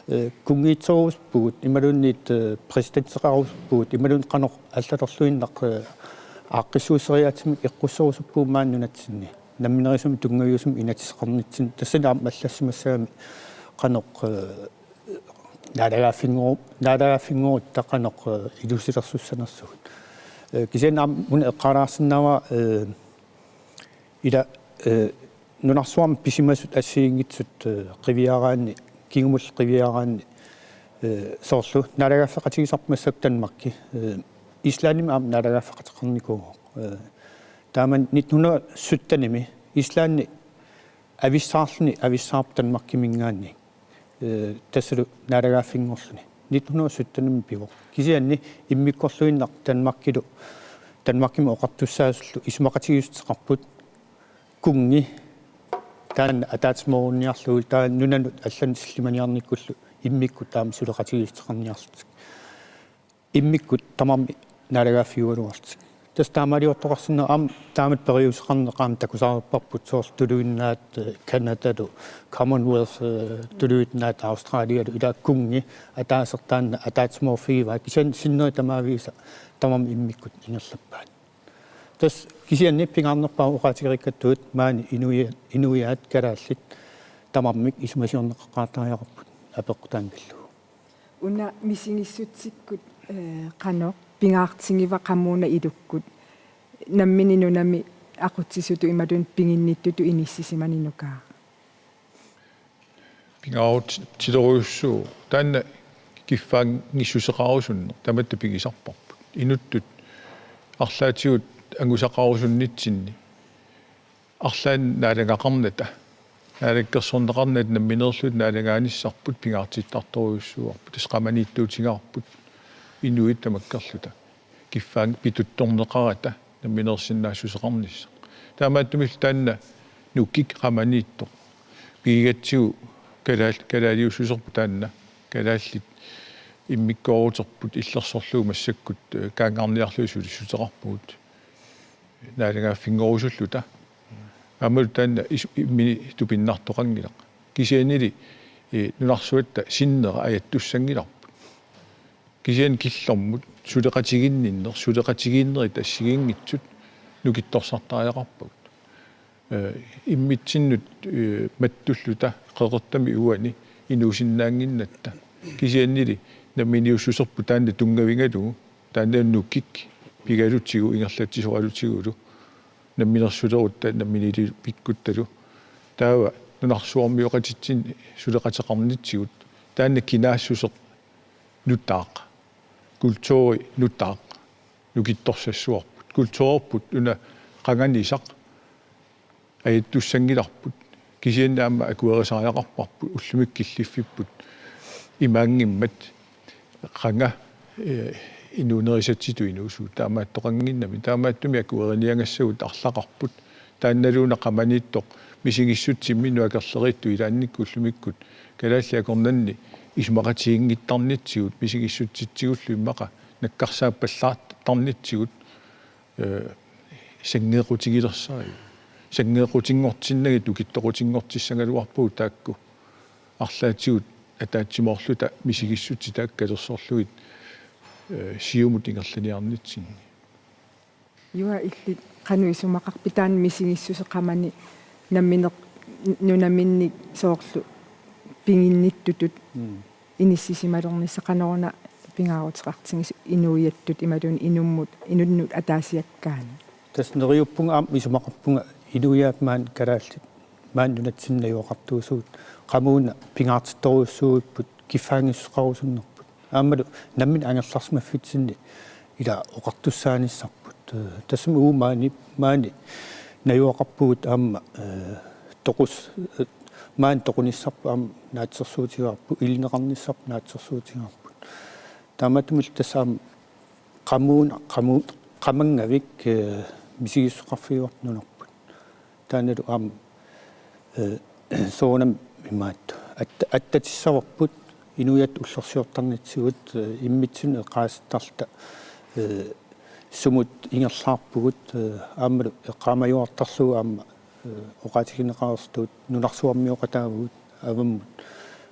eh, kunngiitsorusuppugut, imaluunniit, eh, præsidenteqarusuppugut, imaluunniit qanoq allatorluinnaq, eh, aaqqissuusseriaatsimik eqqusserusuppugut maani nunatsinni. Namminerisumik tunngaviusumik inatsiseqarnitsinni. Tassani aamma allassimassagami qanoq, eh, naalagaaffinngoru-, naalagaaffinngorutta qanoq, eh, ilusilersussanersugut. Eh, kisianni aamma una eqqaalaarsinnaavara, eh, ila, eh, nunarsuarmi pisimasut assigiinngitsut, eh, qiviaraanni, kingumullu qiviaraanni, eh, soorlu naalagaaffeqatigisarput massakkut Danmarki, eh, Islandimi aamma naalagaaffeqateqarnikuuvoq. Eh, taamani nitten hundrede syttenimi Islandi avissaarluni avissaarpoq Danmarkiminngaanniit. Eh, tassalu naalagaaffinngorluni. Nitten hundrede syttenimi pivoq. Kisianni immikkorluinnaq Danmarkilu, Danmarkimi oqartussaasullu isumaqatigiissuteqarput kunngi taanna ataatsimoorunniarlugu, taanna nunanut allanut sillimaniarnikkullu immikkut taama suleqatigiissuteqarniarlutik. Immikkut tamarmik naalagaaffigiugaluarlutik. Tassa taamaaliortoqarsinnaavoq aamma taamatut periuseqarneq aamma takusarparput soorlu tuluit nunaat, eh, Canadalu, Commonwealth, eh, tuluit nunaat Australialu, ila kunngi ataaseq taanna ataatsimoorfigivaa, kisianni sinneri tamaavisa tamarmik immikkut ingerlappaat. Tassa kisianni pingaarnerpaaq oqaatigereerikkattut maani inuia-, inuiaat kalaallit tamarmik isumasiorneqaqqaartariaqarput apeqqutaanngillugu. Una misigissutsikkut, eh, qanoq pingaartigiva qamuuna ilukkut nammineq nunami aqutsisutut imaluunniit piginnittutut inissisimani Nuka? Pingaarut-, tilerujussuuvoq. Taanna kiffaanngissuseqarusunneq tamatta pigisarparput. Inuttut arlaatigut angusaqarusunnitsinni arlaannik naalagaqarnata, naalakkersorneqarnata nammineerluta naalagaanissarput pingaartittartorujussuuarput. Tassa qamaniittuutigaarput inuit tamakkerluta. Kiffaanngi pituttorneqarata nammineersinnaassuseqarnissaq. Taamaattumillu taanna nukik qamaniittoq. Pigigatsigu kalaal-, kalaaliussuserput taanna. Kalaallit immikkoortorput illersorlugu massakkut, eh, kaanngarniarlugit sulissuteqarpugut. Naalagaaffinngorusulluta. Aammalu taanna isu-, immini tupinnartoqanngilaq. Kisiannili, eh, nunarsuatta sinnera ajattussanngilarput. Kisianni killormut suleqatiginninneq, suleqatigiinnerit assigiinngitsut nukittorsartariaqarpagut. Eh, immitsinnut, eh, mattulluta qeqertami uani inuusinnaannginnatta. Kisiannili namminiussuserput taanna tunngavigalugu, taanna nukik pigalutigu ingerlatsisoralutigulu, namminersulerutta namminiilivikkuttalu. Taava nunarsuarmioqatitsinni suleqateqarnitsigut, taanna kinaassuseq nutaaq, kulturi nutaaq, nukittorsassuarput, kulturerput una qanganisaq ajattussanngilarput, kisianni aamma akuerisariaqarparput, ullumikkut killiffipput imaanngimmat, qanga, eh, inuunerisatsitut inuusugut, taamaattoqannginnami, taamaattumik akueriniagassagut arlaqarput, taannaluuna qamaniittoq misigissutsimminnut akerleriittoq ilaannikkut ullumikkut, kalaallit akornanni isumaqatiginngittarnitsigut, misigissutitsigullu immaqa nakkarsaappallaartarnitsigut, eh, sanngeeqqutigilersarigut. Sanngeeqqutinngortinnagit nukittoqqutinngortissagaluarpagut taakku. Arlaatigut ataatsimoorluta misigissutsit taakku katersorlugit, eh, siumut ingerlaniarnitsinni. Juaaq, illit qanoq isumaqarpit taanna misigissuseq qamani nammineq nunaminnik soorlu piginnittutut Mm. inississimalernissaq, qanoruna pingaaruteqartigisoq inuiattut imaluunniit inummut, inunnut ataasiakkaanut? Tassa neriuppunga aamma isumaqarpunga inuiaat maani kalaallit maani nunatsinni najugaqartuusugut, qamuuna pingaartittorujussuuvugut, kiffaanngissuseqarusunnerput. Aammalu nammineq angerlarsimaffitsinni ila oqartussaanissarput. Eh, tassami uagut maani, maani najugaqarpugut aamma, eh, toqus-, eh, maani toqunissarput aamma naatsorsuutigaarput, ilineqarnissarput naatsorsuutigaarput. Taamaattumillu tassa aamma qamuuna, qamu-, qamanngavik, eh, misigissuseqarfigivarput nunarput. Taannalu aamma, eh, soorunami imaattoq. At-, attatissavarput inuiattut ullorsiortarnitsigut, eh, immitsinnut eqqaasittarluta, eh, sumut ingerlaarpugut, eh, aammalu eqqaamajuartarlugu aamma, eh, oqaatigineqareersutut nunarsuarmioqataavugut avammut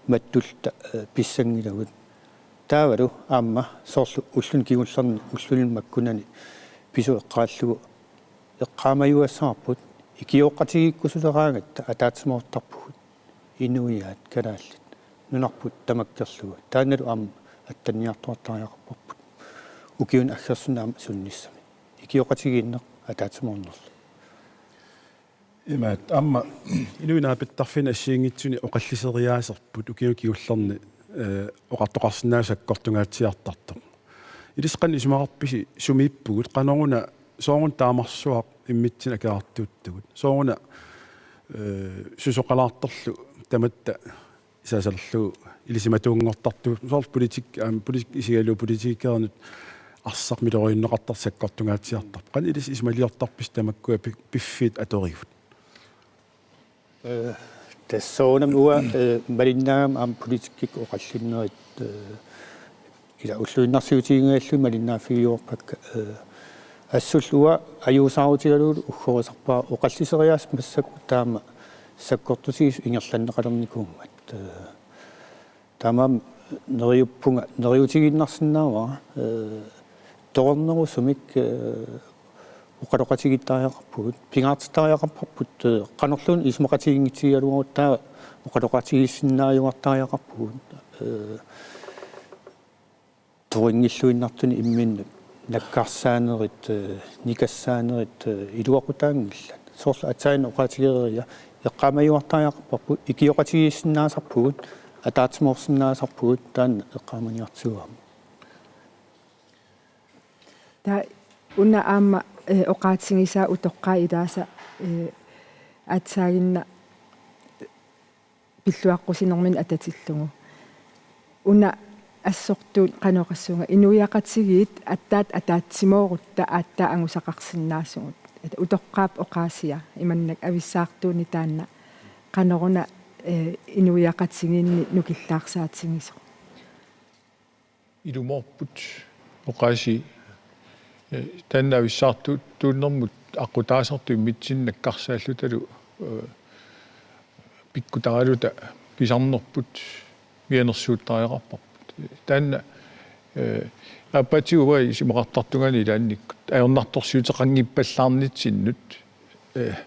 mattulluta, eh, pissanngilagut. Taavalu aamma soorlu ulluni kingullerni ulluni makkunani pisut eqqaallugu eqqaamajuassavarput, ikioqatigiikkusuleraangatta ataatsimoortarpugut inuiaat kalaallit nunarput tamakkerlugu. Taannalu aamma attanniartuartariaqarparput ukiuni aggersuni aamma siunissami. Ikioqatigiinneq ataatsimoornerlu. Imaat, aamma inuit naapittarfiini assigiinngitsuni oqalliseriaaserput ukiuni kingullerni, eh, oqartoqarsinnaasut sakkortungaatsiartartoq. Ilissi qanoq isumaqarpisi sumiippugut, qanoruna, sooruna taamarsuaq immitsinnut akerartuuttugut? Sooruna, eh, susoqalaartorlu tamatta isaasalerlugu ilisimatuunngortartugut, soorlu politik-, aamma politik-, isigalugu politikerinut arsaq miloriunneqartartoq sakkortungaatsiartarpoq. Qanoq ilissi isumaliortarpisi tamakkua pi-, piffiit atorigut? Eh, tassa soorunami uanga, eh, malinnaagama aamma politikkikkut oqallinnerit, eh, ila ulluinnarsiutigigallugit malinnaaffigiuarpakka, eh, assullu uanga ajuusaarutigalugu uggorisarpara oqalliseriaaseq massakkut taama sakkortutigisut ingerlanneqalernikuummat. Eh, taamaammat neriuppunga, neriuutigiinnarsinnaavara, eh, torernerusumik, eh, oqaloqatigiittariaqarpugut, pingaartittariaqarparput, eh, qanorluunniit isumaqatiginngitsigigaluarutta taava oqaloqatigiissinnaajuartariaqarpugut, eh, torinngilluinnartunik imminnut nakkarsaanerit, eh, nikassaanerit, eh, iluaqutaanngillat. Soorlu aatsaannguaq oqaatigereeria eqqaamajuartariaqarparput, ikioqatigiissinnaasarpugut, ataatsimoorsinnaasarpugut, taanna eqqaamaniartigu aamma. Taava una aamma, eh, oqaatigisaa utoqqaat ilaasa, eh, aatsaaginnaq pilluaqqusinerminni atatillugu. Una assortuut qanoq oqassaanga, inuiaqatigiit aatsaat ataatsimoorutta aatsaat angusaqarsinnaasugut. At-, utoqqaap oqaasia imannak avissaartuunneq taanna qanoruna, eh, inuiaqatigiinni nukillaarsaatigisoq? Ilumoorput oqaasii, eh, taanna avissaartuut-, tuunnermut aqqutaasartut immitsinnut nakkarsaallutalu, eh, pikkutaraluta pisarnerput mianersuuttariaqarparput. Taanna, eh, aappaatigut uanga isumaqartartungaani ilaannikkut ajornartorsiuteqanngippallaarnitsinnut, eh,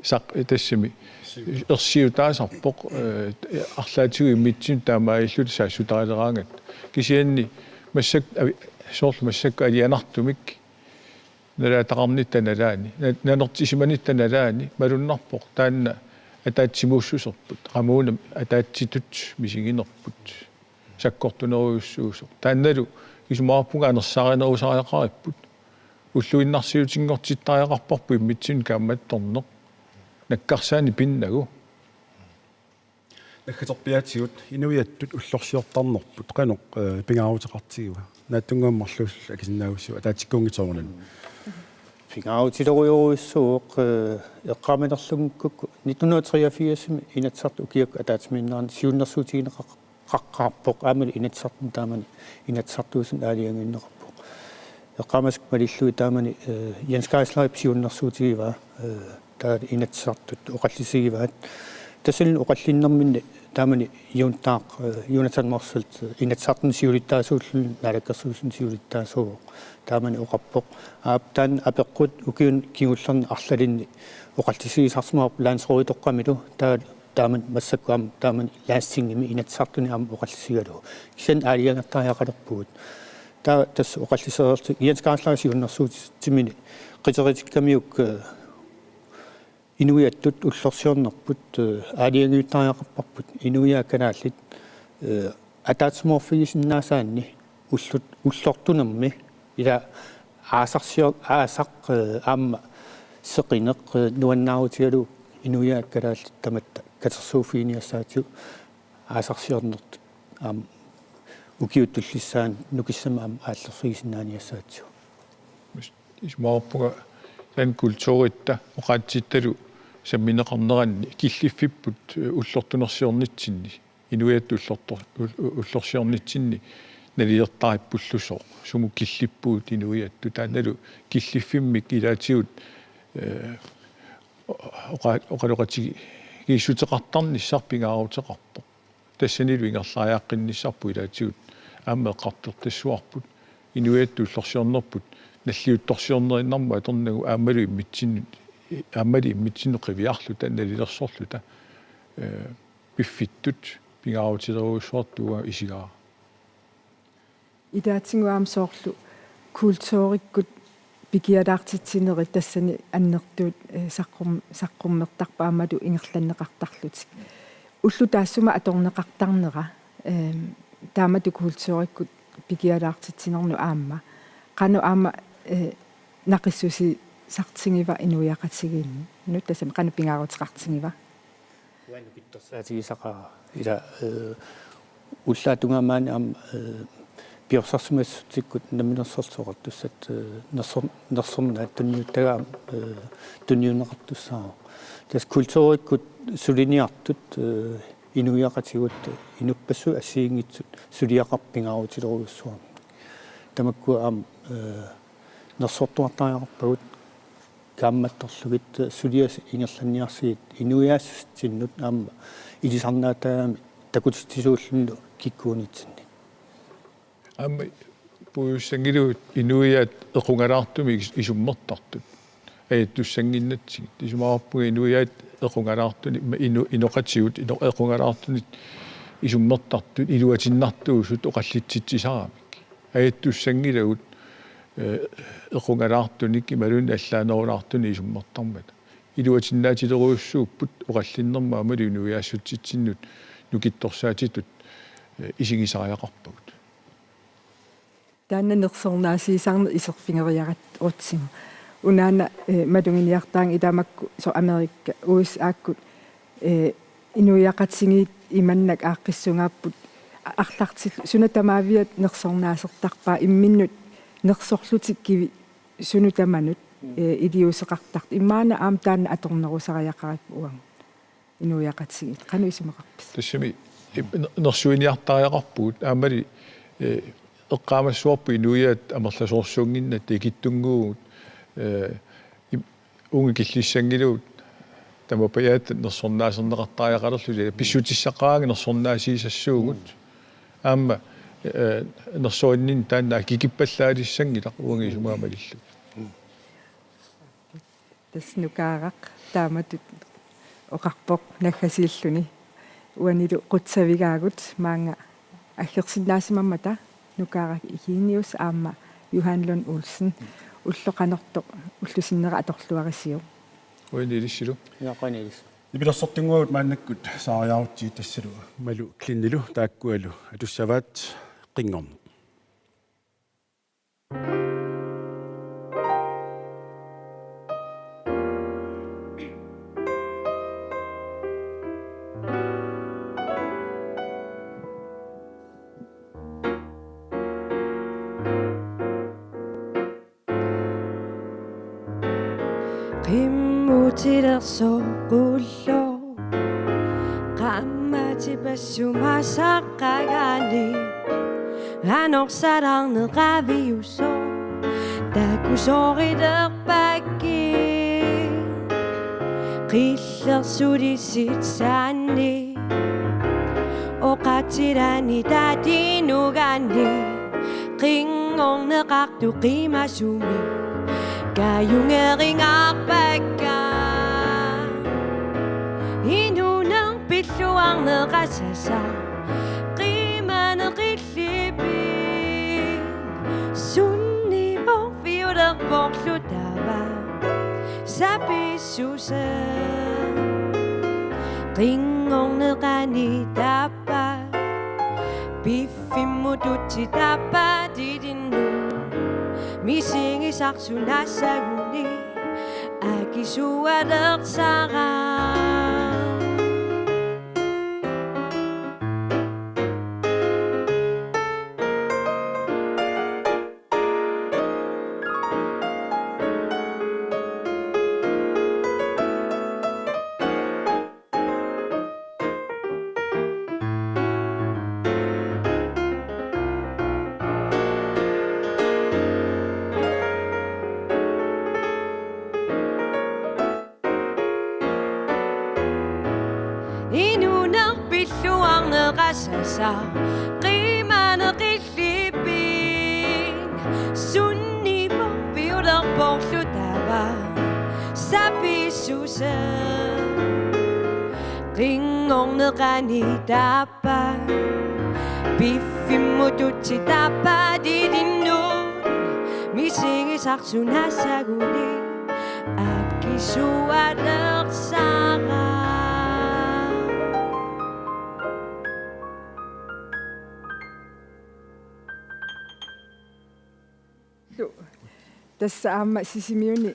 Saq-, tassami ersiutaasarpoq, eh, arlaatigut immitsinnut taamaalilluta saassuteqaleraangat. Kisianni massak-, avi-, soorlu massakkut alianartumik nalaataqarnitta nalaani, na-, nanertisimanitta nalaani malunnarpoq taanna ataatsimuussuserput, qamuuna ataatsitut misiginerput, sakkortunerujussuusoq. Taannalu isumaqarpunga anersaarinerusariaqaripput. Ulluinnarsiutinngortittariaqarparput immitsinnut kaammattorneq. Nakkarsaani pinnagu. Naggaterpiaatigut inuiattut ullorsiortarnerput qanoq, eh, pingaaruteqartigiva? Naatsunnguamik marluulluta akisinnaavassi ataatsikkuunngitsoq soorunami. Pingaarutilorujorujussuuvoq, eh, eqqaamanerlunngikkukkit nitten hundrede og treogfirsimi Inatsisartut ukiakkut ataatsimiinnerani siunnersuutigineqar-, qaqqaarpoq aammalu Inatsisartuni taamani Inatsisartuusunut aalajangiunneqarpoq. Eqqaamasakka malillugit taamani, eh, Jens Geislerip siunnersuutigivaa, eh, taava Inatsisartut oqallisigivaat. Tassani oqallinnerminni taamani Jontaaq, eh, Jonathan Motzfeldt, eh, Inatsisartuni siulittaasuulluni Naalakkersuisuni siulittaasuuvoq. Taamani oqarpoq. Aap, taanna apeqqut ukiuni kingullerni arlalinni oqallisigisarsimavarput landsråditoqqamilu, taava taamani massakkut aamma taamani Landstingimi Inatsisartuni aamma oqallisigalugu. Kisianni aalajangertariaqalerpugut. Taava tassa oqallisereerlutik Jens Geislerip siunnersuutimini qiteritikkamikku, eh, inuiattut ullorsiornerput, eh, aalajangiuttariaqarparput inuiaat kalaallit, eh, ataatsimoorfigisinnaasaanni ullut-, ullortunermi ila aasarsior-, aasaq, eh, aamma seqineq, eh, nuannaarutigalugu inuiaat kalaallit tamatta katersuuffiginiassaatigut aasarsiornertut aamma ukiut tullissaat nukissamik aamma aallerfigisinnaaniassaatigut. Isumaqarpunga taanna kulturitta oqaatsittalu sammineqarneranni killiffipput, eh, ullortunersiornitsinni, inuiattut ullortor-, ul-, u-, ullorsiornitsinni nalilertarippullusooq, sumut killippugut inuiattut, taannalu killiffimmik ilaatigut, eh, oqa-, oqaloqatigiissuteqartarnissaq pingaaruteqarpoq. Tassanilu ingerlariaqqinnissarput ilaatigut aamma eqqartortassuarput, inuiattut ullorsiornerput nalliuttorsiornerinnarmut atornagu aammalu immitsinnut, aammalu immitsinnut qiviarluta, nalilersorluta, eh, piffittut pingaarutilerujussuartut uanga isigaara. Ilaatigut aamma soorlu kulturikkut pikialaartitsinerit tassani annertuut, eh, saqqum-, saqqummertarput aammalu ingerlanneqartarlutik. Ulloq taassuma atorneqartarnera, ehm, taamatut kulturikkut pikialaartitsinernut aamma. Qanoq aamma, eh, naqissuseqartigiva inuiaqatigiinnut, tassami qanoq pingaaruteqartigiva? Uanga nukittorsaatigisaqaara ila, eh, ullaap tungaanut aamma, eh, piorsarsimassutsikkut Namminersorlutik Oqartussat, eh, nersor-, nersornaat tunniuttagaq aamma, eh, tunniunneqartussaavoq. Tassa kulturikkut suliniartut, eh, inuiaqatigiit inuppassuit assigiinngitsut suliaqarput pingaarutilerujussuarmik. Tamakkua aamma, eh, nersortuartariaqarpagut kaammattorlugit suliassat ingerlanniarsigit inuiaassutsinnut aamma ilisarnaataamik takutitsisuullunilu kikkuunitsinni. Aamma puigussanngilagut inuiaat equngalaartumik is-, isummertartut. Ajattussannginnatsigit. Isumaqarpunga inuiaat equngalaartunik, ma-, inu-, inoqatigut, ino-, equngalaartunik isummertartut, iluatinnartuusut oqallitsitsisaramik. Ajattussanngilagut, eh, equngalaartunik imaluunniit allaanerulaartunik isummertarmata. Iluatinnaatilerujussuupput oqallinnermut aammalu inuiaassutsitsinnut nukittorsaatitut, eh, isigisariaqarpagut. Taanna nersornaasiisarneq iserfigeriaratsigu. Unaana, eh, maluginiartaanga ila makku soorlu Amerika, U S A-kkut, eh, inuiaqatigiit imannak aaqqissugaapput a-, arlartillu suna tamaaviat nersornaasertarpaat imminnut nersorlutik kivi sunut tamanut, eh, iliuuseqartartut. Imaanna aamma taanna atornerusariaqaripput uagut. Inuiaqatigiit. Qanoq isumaqarpisi? Tassami, ip-, ner-, nersuiniartariaqarpugut. Aammali, eh, eqqaamassavarput inuiaat amerlasoorsuunnginnatta ikittunnguuvugut, eh, ip-, uunga killissanngilagut tamapajaat nersornaaserneqartariaqalerluta. Pissutissaqaraangat nersornaasiisassuugut. Aamma, eh, nersorinninni taanna akikippallaalissanngilaq uanga isumaga malillugit. Tassa Nukaaraq taamatut oqarpoq naggasiilluni. Uanilu qutsavigaagut maanga aggersinnaasimammata Nukaaraq Eugenius aamma Johan Lund Olsen. Ulloq qanortoq ullup sinnera atorluarisiuk. Qujanaq ilissilu. Ja, qujanaq ilissi. Nipilersortunnguagut maannakkut saariarutsigit tassalu Malu Klinnilu taakkualu atussavaat Qinngorneq. Qimmutilersoq qulloq qaammatipassuit massakkut qagaani anorsalarneq aviusoq takusoorilerpakkit qillersulisitsaanni oqaatilaanni taatinugaanni qinngorneqartoq qimasumik kajungeringarpakka. Inuuneq pilluarneq asasaq qimaneq qillipit sunnivoq piulerporlu taava sapissuseq qinngorneq qanitap Taappa piffimmututsip taappa tilinnut misigisarsunassaguni akisualersara. Inuuneq pilluarneq asasaq qimaneq qillipit sunnivoq piulerporlu taava sapissuseq qinngorneq qanitap Taappa piffimmututsip taappa tilinnut misigisarsunassaguni akisualersara. Tassa aamma Sisimiuni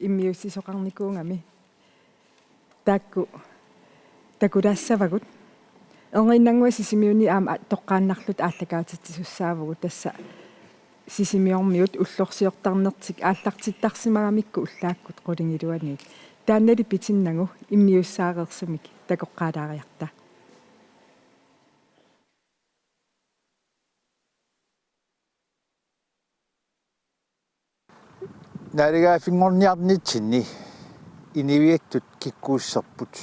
immiussisoqarnikuugami. Taakku takulaassavagut. Erniinnannguaq Sisimiuni aamma toqqaannarluta aallakaatitsisussaavugut, tassa Sisimiormiut ullorsiortarnertik aallartittarsimagamikku ullaakkut qulingiluaniit. Taannali pitinnagu immiussaareersumik takoqqaalaariarta. Naaligaaffinngorniarnitsinni inuiattut kikkuusserput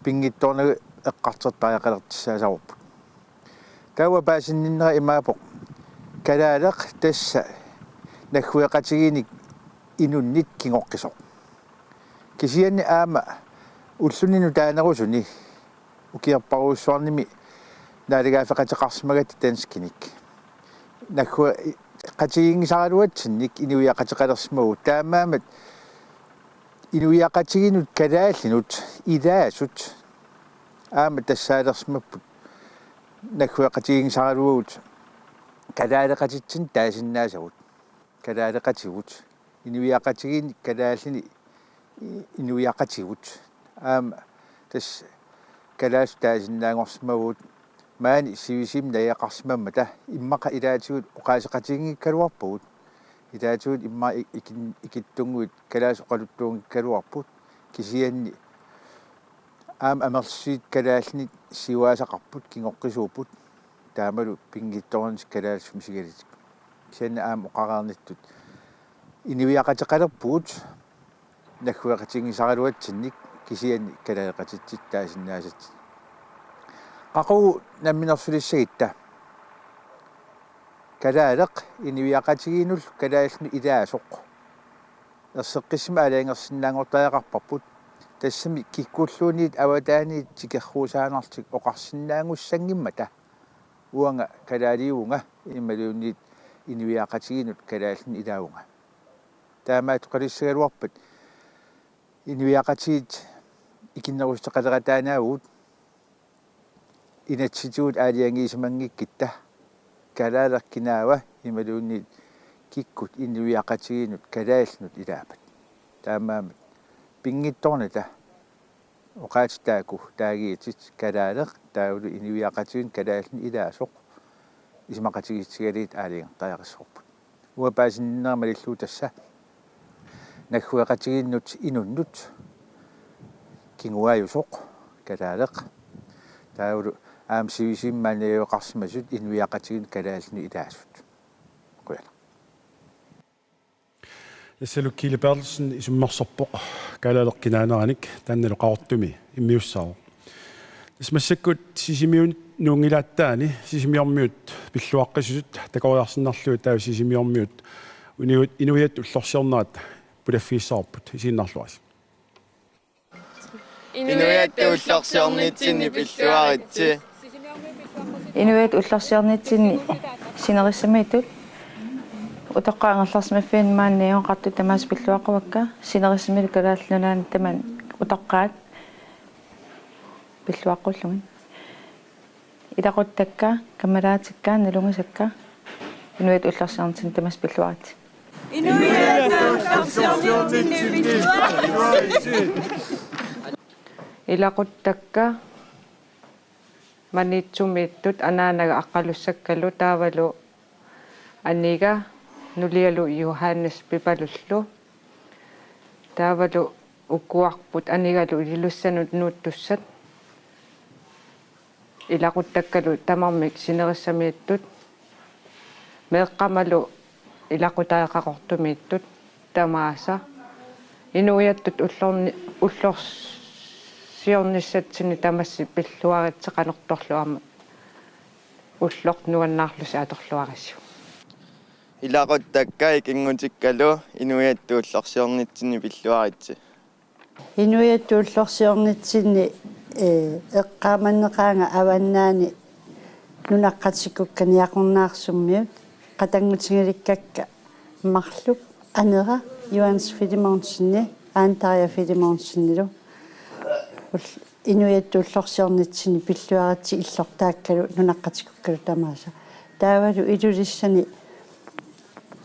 pinngitsoornagu eqqartortariaqalertussaassavarput. Taava paasinninnera imaappoq kalaaleq tassa naggueqatigiinnik inunnit kingoqqisoq. Kisianni aamma ulluni nutaanerusuni ukiorparujussuarnimi naalagaaffeqateqarsimagatta danskinik. Naggueqatigiinngisaraluatsinnik inuiaqateqalersimavugut, taamaammat inuiaqatigiinnut kalaallinut ilaasut aamma tassaalersimapput naggueqatigiinngisaraluagut kalaaleqatitsinnut taasinnaasagut. Kalaaleqatigut. Inuiaqatigiinni kalaallini i-, inuiaqatigut. Aamma tassa kalaallisut taasinnaanngorsimavugut maani sivisimi najugaqarsimammata immaqa ilaatigut oqaaseqatiginngikkaluarpagut. Ilaatigut immaqa i-, ikin-, ikittunnguit kalaallisut oqaluttuunngikkaluarput. Kisianni aamma amerlasuut kalaallinit siuaasaqarput, kingoqqisuupput, taamalu pinngitsoornatik kalaallisut misigalitik. Kisianni aamma oqareernittut inuiaqateqalerpugut naggueqatigiinngisaraluatsinnik kisianni kalaaleqatitsinnut taasinnaasatsinnik. Qaqugu namminersulissagutta? Kalaaleq inuiaqatigiinnullu kalaallinut ilaasoq. Erseqqissumik aalajangersinnaanngortariaqarparput. Tassami kikkulluunniit avataaniit tikerruusaannarlutik oqarsinnaanngussanngimmat uanga kalaaliuvunga imaluunniit inuiaqatigiinnut kalaalluni ilaavunga. Taamaattoqalissagaluarpat inuiaqatigiit ikinnerusoqaleqataanaavugut inatsisitigut aalajangiisimanngikkutta kalaaleq kinaava imaluunniit kikkut inuiaqatigiinnut kalaallinut ilaammat. Taamaammat pinngitsoornata oqaatsit taakku taagigakkit kalaaleq taavalu inuiaqatigiinnut kalaalluni ilaasoq isumaqatigiissutigalugit aalajangertariaqassavarput. Uanga paasinninnera malillugu tassa naggueqatigiinnut inunnut kinguaattoq kalaaleq taavalu aamma sivisutigut maaniigineqarsimasut inuiaqatigiinnut kalaallinut ilaasut. Qujanaq. Tassalu Kili Berthelsen isummersorpoq kalaaleq kinaaneranik, taannalu Qaqortumi immiussaavoq. Tassa massakkut Sisimiut nuunngilaattaani sisimiormiut pilluaqqisutut takoriarsinnarlugit taava sisimiormiut inuit, inuiattut ullorsiornerat pulaffigissavarput, isiginnaarluarisi. Inuiattut ullorsiornitsinni pilluaritsi. Inuiattut ullorsiornitsinni sinerissamiittut utoqqaat angerlarsimaffianni maani najugaqartut tamaasa pilluaqqukka, sinerissamiittut Kalaallit Nunaanni tamanit utoqqaat pilluaqqullugit. Ilaquttakka, kammalaatikka, nalunngisakka, inuiattut ullorsiornitsinni tamaasa pilluaritsi. Inuiattut ullorsiornitsinni pilluaritsi. Ilaquttakka Maniitsumiittut anaanaga Aqqalussakkalu taavalu aniga nulialu Johannes Pipalullu. Taavalu ukuarput anigalu Ilulissanut nuuttussat. Ilaquttakkalu tamarmik sinerissamiittut. Meeqqamalu ilaquttat Qaqortumiittut tamaasa. Inuiattut ullorni-, ullorsiornissatsinni tamassi pilluaritsi, qanortorlu aamma ulloq nuannaarlusi atorluarisiuk. Ilaquttakka ikinngutikkalu inuiattut ullorsiornitsinni pilluaritsi. Inuiattut ullorsiornitsinni, ee, eqqaamanneqaanga avannaani nunaqqatikkukka Niaqornaarsummiut, qatanngutigilikka marluk, anera Johannes Filemonsenip, Aana Tarja Filemonsenilu. Ul-, inuiattut ullorsiornitsinni pilluaritsi illortaakkalu nunaqqatikkukkalu tamaasa. Taavalu Ilulissani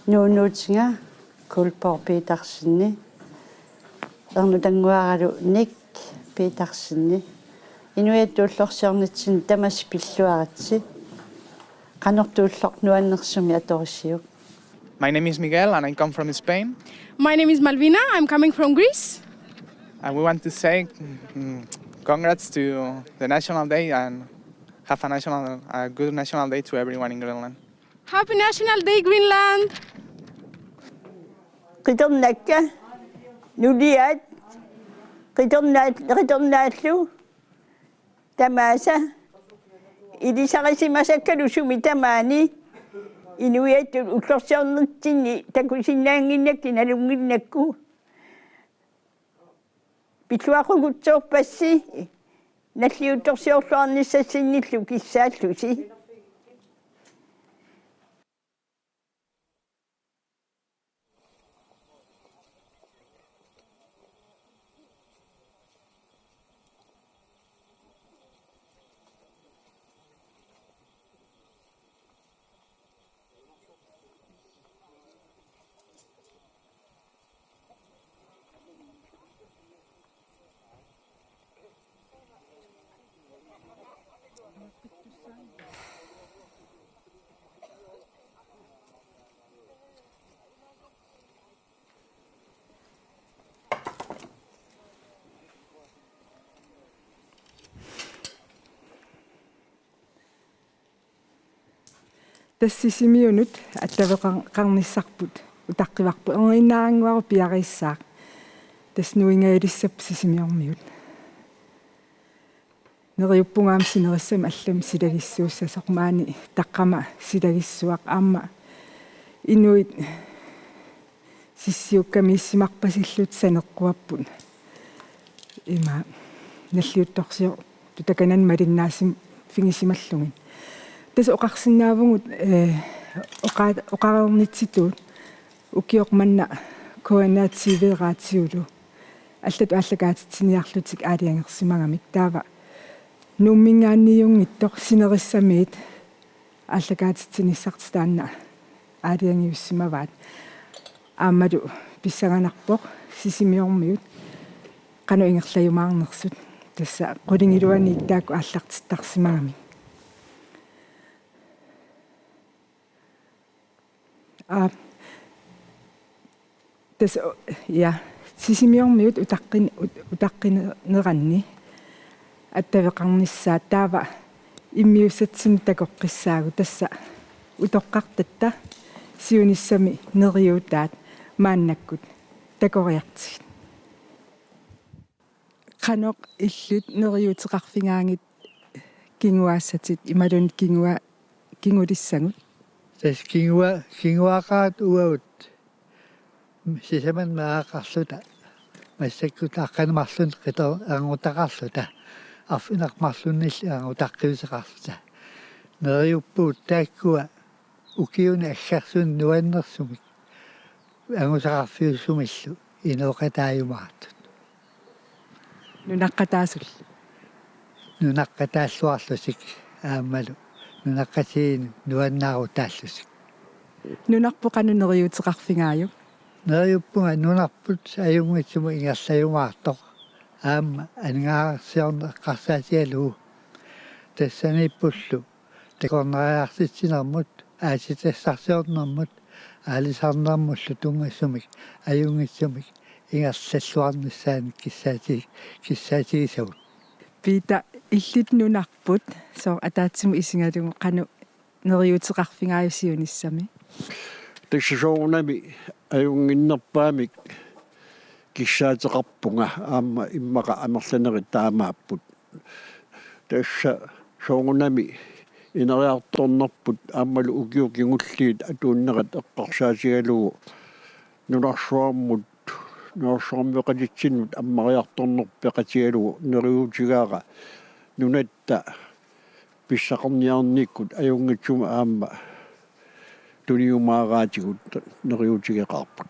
nuunuutiga Kuulpoq Petersen, ernutannguaralu Nick Petersen. Inuiattut ullorsiornitsinni tamaasa pilluaritsi. Qanortoq ulloq nuannersumik atorisiuk. My name is Miguel and I come from Spain. My name is Malvina. I'm coming from Greece. And we want to say, mm, congrats to the National Day and have a national, a good National Day to everyone in Greenland. Happy National Day, Greenland! Qitornakka, nuliat, qitornaat-, qitornaallu tamaasa ilisarisimasakkalu sumi tamaani inuiattut ullorsiornitsinni takusinnaannginnakkit nalunnginnakku. Pilluaqqukutsoorpassi nalliuttorsiorluarnissassinnillu kissaallusi. Tassa Sisimiunut attaveqar-, qarnissarput utaqqivarput, erinnaannguaruk piareersaaq. Tassa nuingajalissapput sisimiormiut. Neriuppunga aamma sinerissami allami silagissuussasoq, maani taqqama silagissuaq aamma inuit Sissiukkamiissimarpasillutik saneqquapput. Ima nalliuttorsiortut takanani malinnaassiffigisimallutik. Tassa oqarsinnaavugut, eh, oqa-, oqareernitsitut ukioq manna K N R T V-radiulu allatut aallakaatitsiniarlutik aalajangersimagamik, taava Nuumminngaanniijunngitsoq sinerissamiit aallakaatitsinissartik taanna aalajangiussimavaat. Aammalu pissanganarpoq Sisimiormiut qanoq ingerlajumaarnersut, tassa qulingiluaniit taakku aallartittarsimagamik. Aa, tassa, ja, Sisimiormiut utaqqin-, ut-, utaqqineranni attaveqarnissaat, taava immiussatsinnut takoqqissaagut, tassa utoqqartatta siunissami neriuutaat maannakkut takoriartigit. Qanoq illit neriuuteqarfigaagit kinguaassatit imaluunniit kingua-, kingulissagut? Tassa kingua-, kinguaaqaat uagut sisamanut meeraqarluta, massakkut aqqaneq-marlunut qito-, erangutaqarluta, arfineq-marlunnillu erangutaqqiuteqarluta. Neriuppugut taakkua ukiuni aggersuni nuannersumik angusaqarfiusumillu inooqataajumaartut. Nunaqqataasullu. Nunaqqataalluarlutik aammalu nunaqqatigiinnut nuannaarutaallutik. Nunarput qanoq neriuuteqarfigaajuk? Neriuppunga nunarput ajunngitsumut ingerlajumaartoq, aamma aningaasarsiorneq eqqarsaatigalugu. Tassaniippullu takornariartitsinermut, aatsitassarsiornermut, aalisarnermullu tunngasumik ajunngitsumik ingerlalluarnissaannik kissaati-, kissaatigisagut. Peter, illit nunarput sooq ataatsimut isigalugu qanoq neriuuteqarfigaajuk siunissami? Tassa soorunami ajunnginnerpaamik kissaateqarpunga, aamma immaqa amerlanerit taamaapput. Tassa soorunami ineriartornerput aammalu ukiut kingulliit atuunnerat eqqarsaatigalugu nunarsuarmut, nunarsuarmioqatitsinnut ammariartornerput peqatigalugu neriuutigaara nunatta pissaqarniarnikkut ajunngitsumik aamma tuniumaaraatigut neriuutigeqaarput.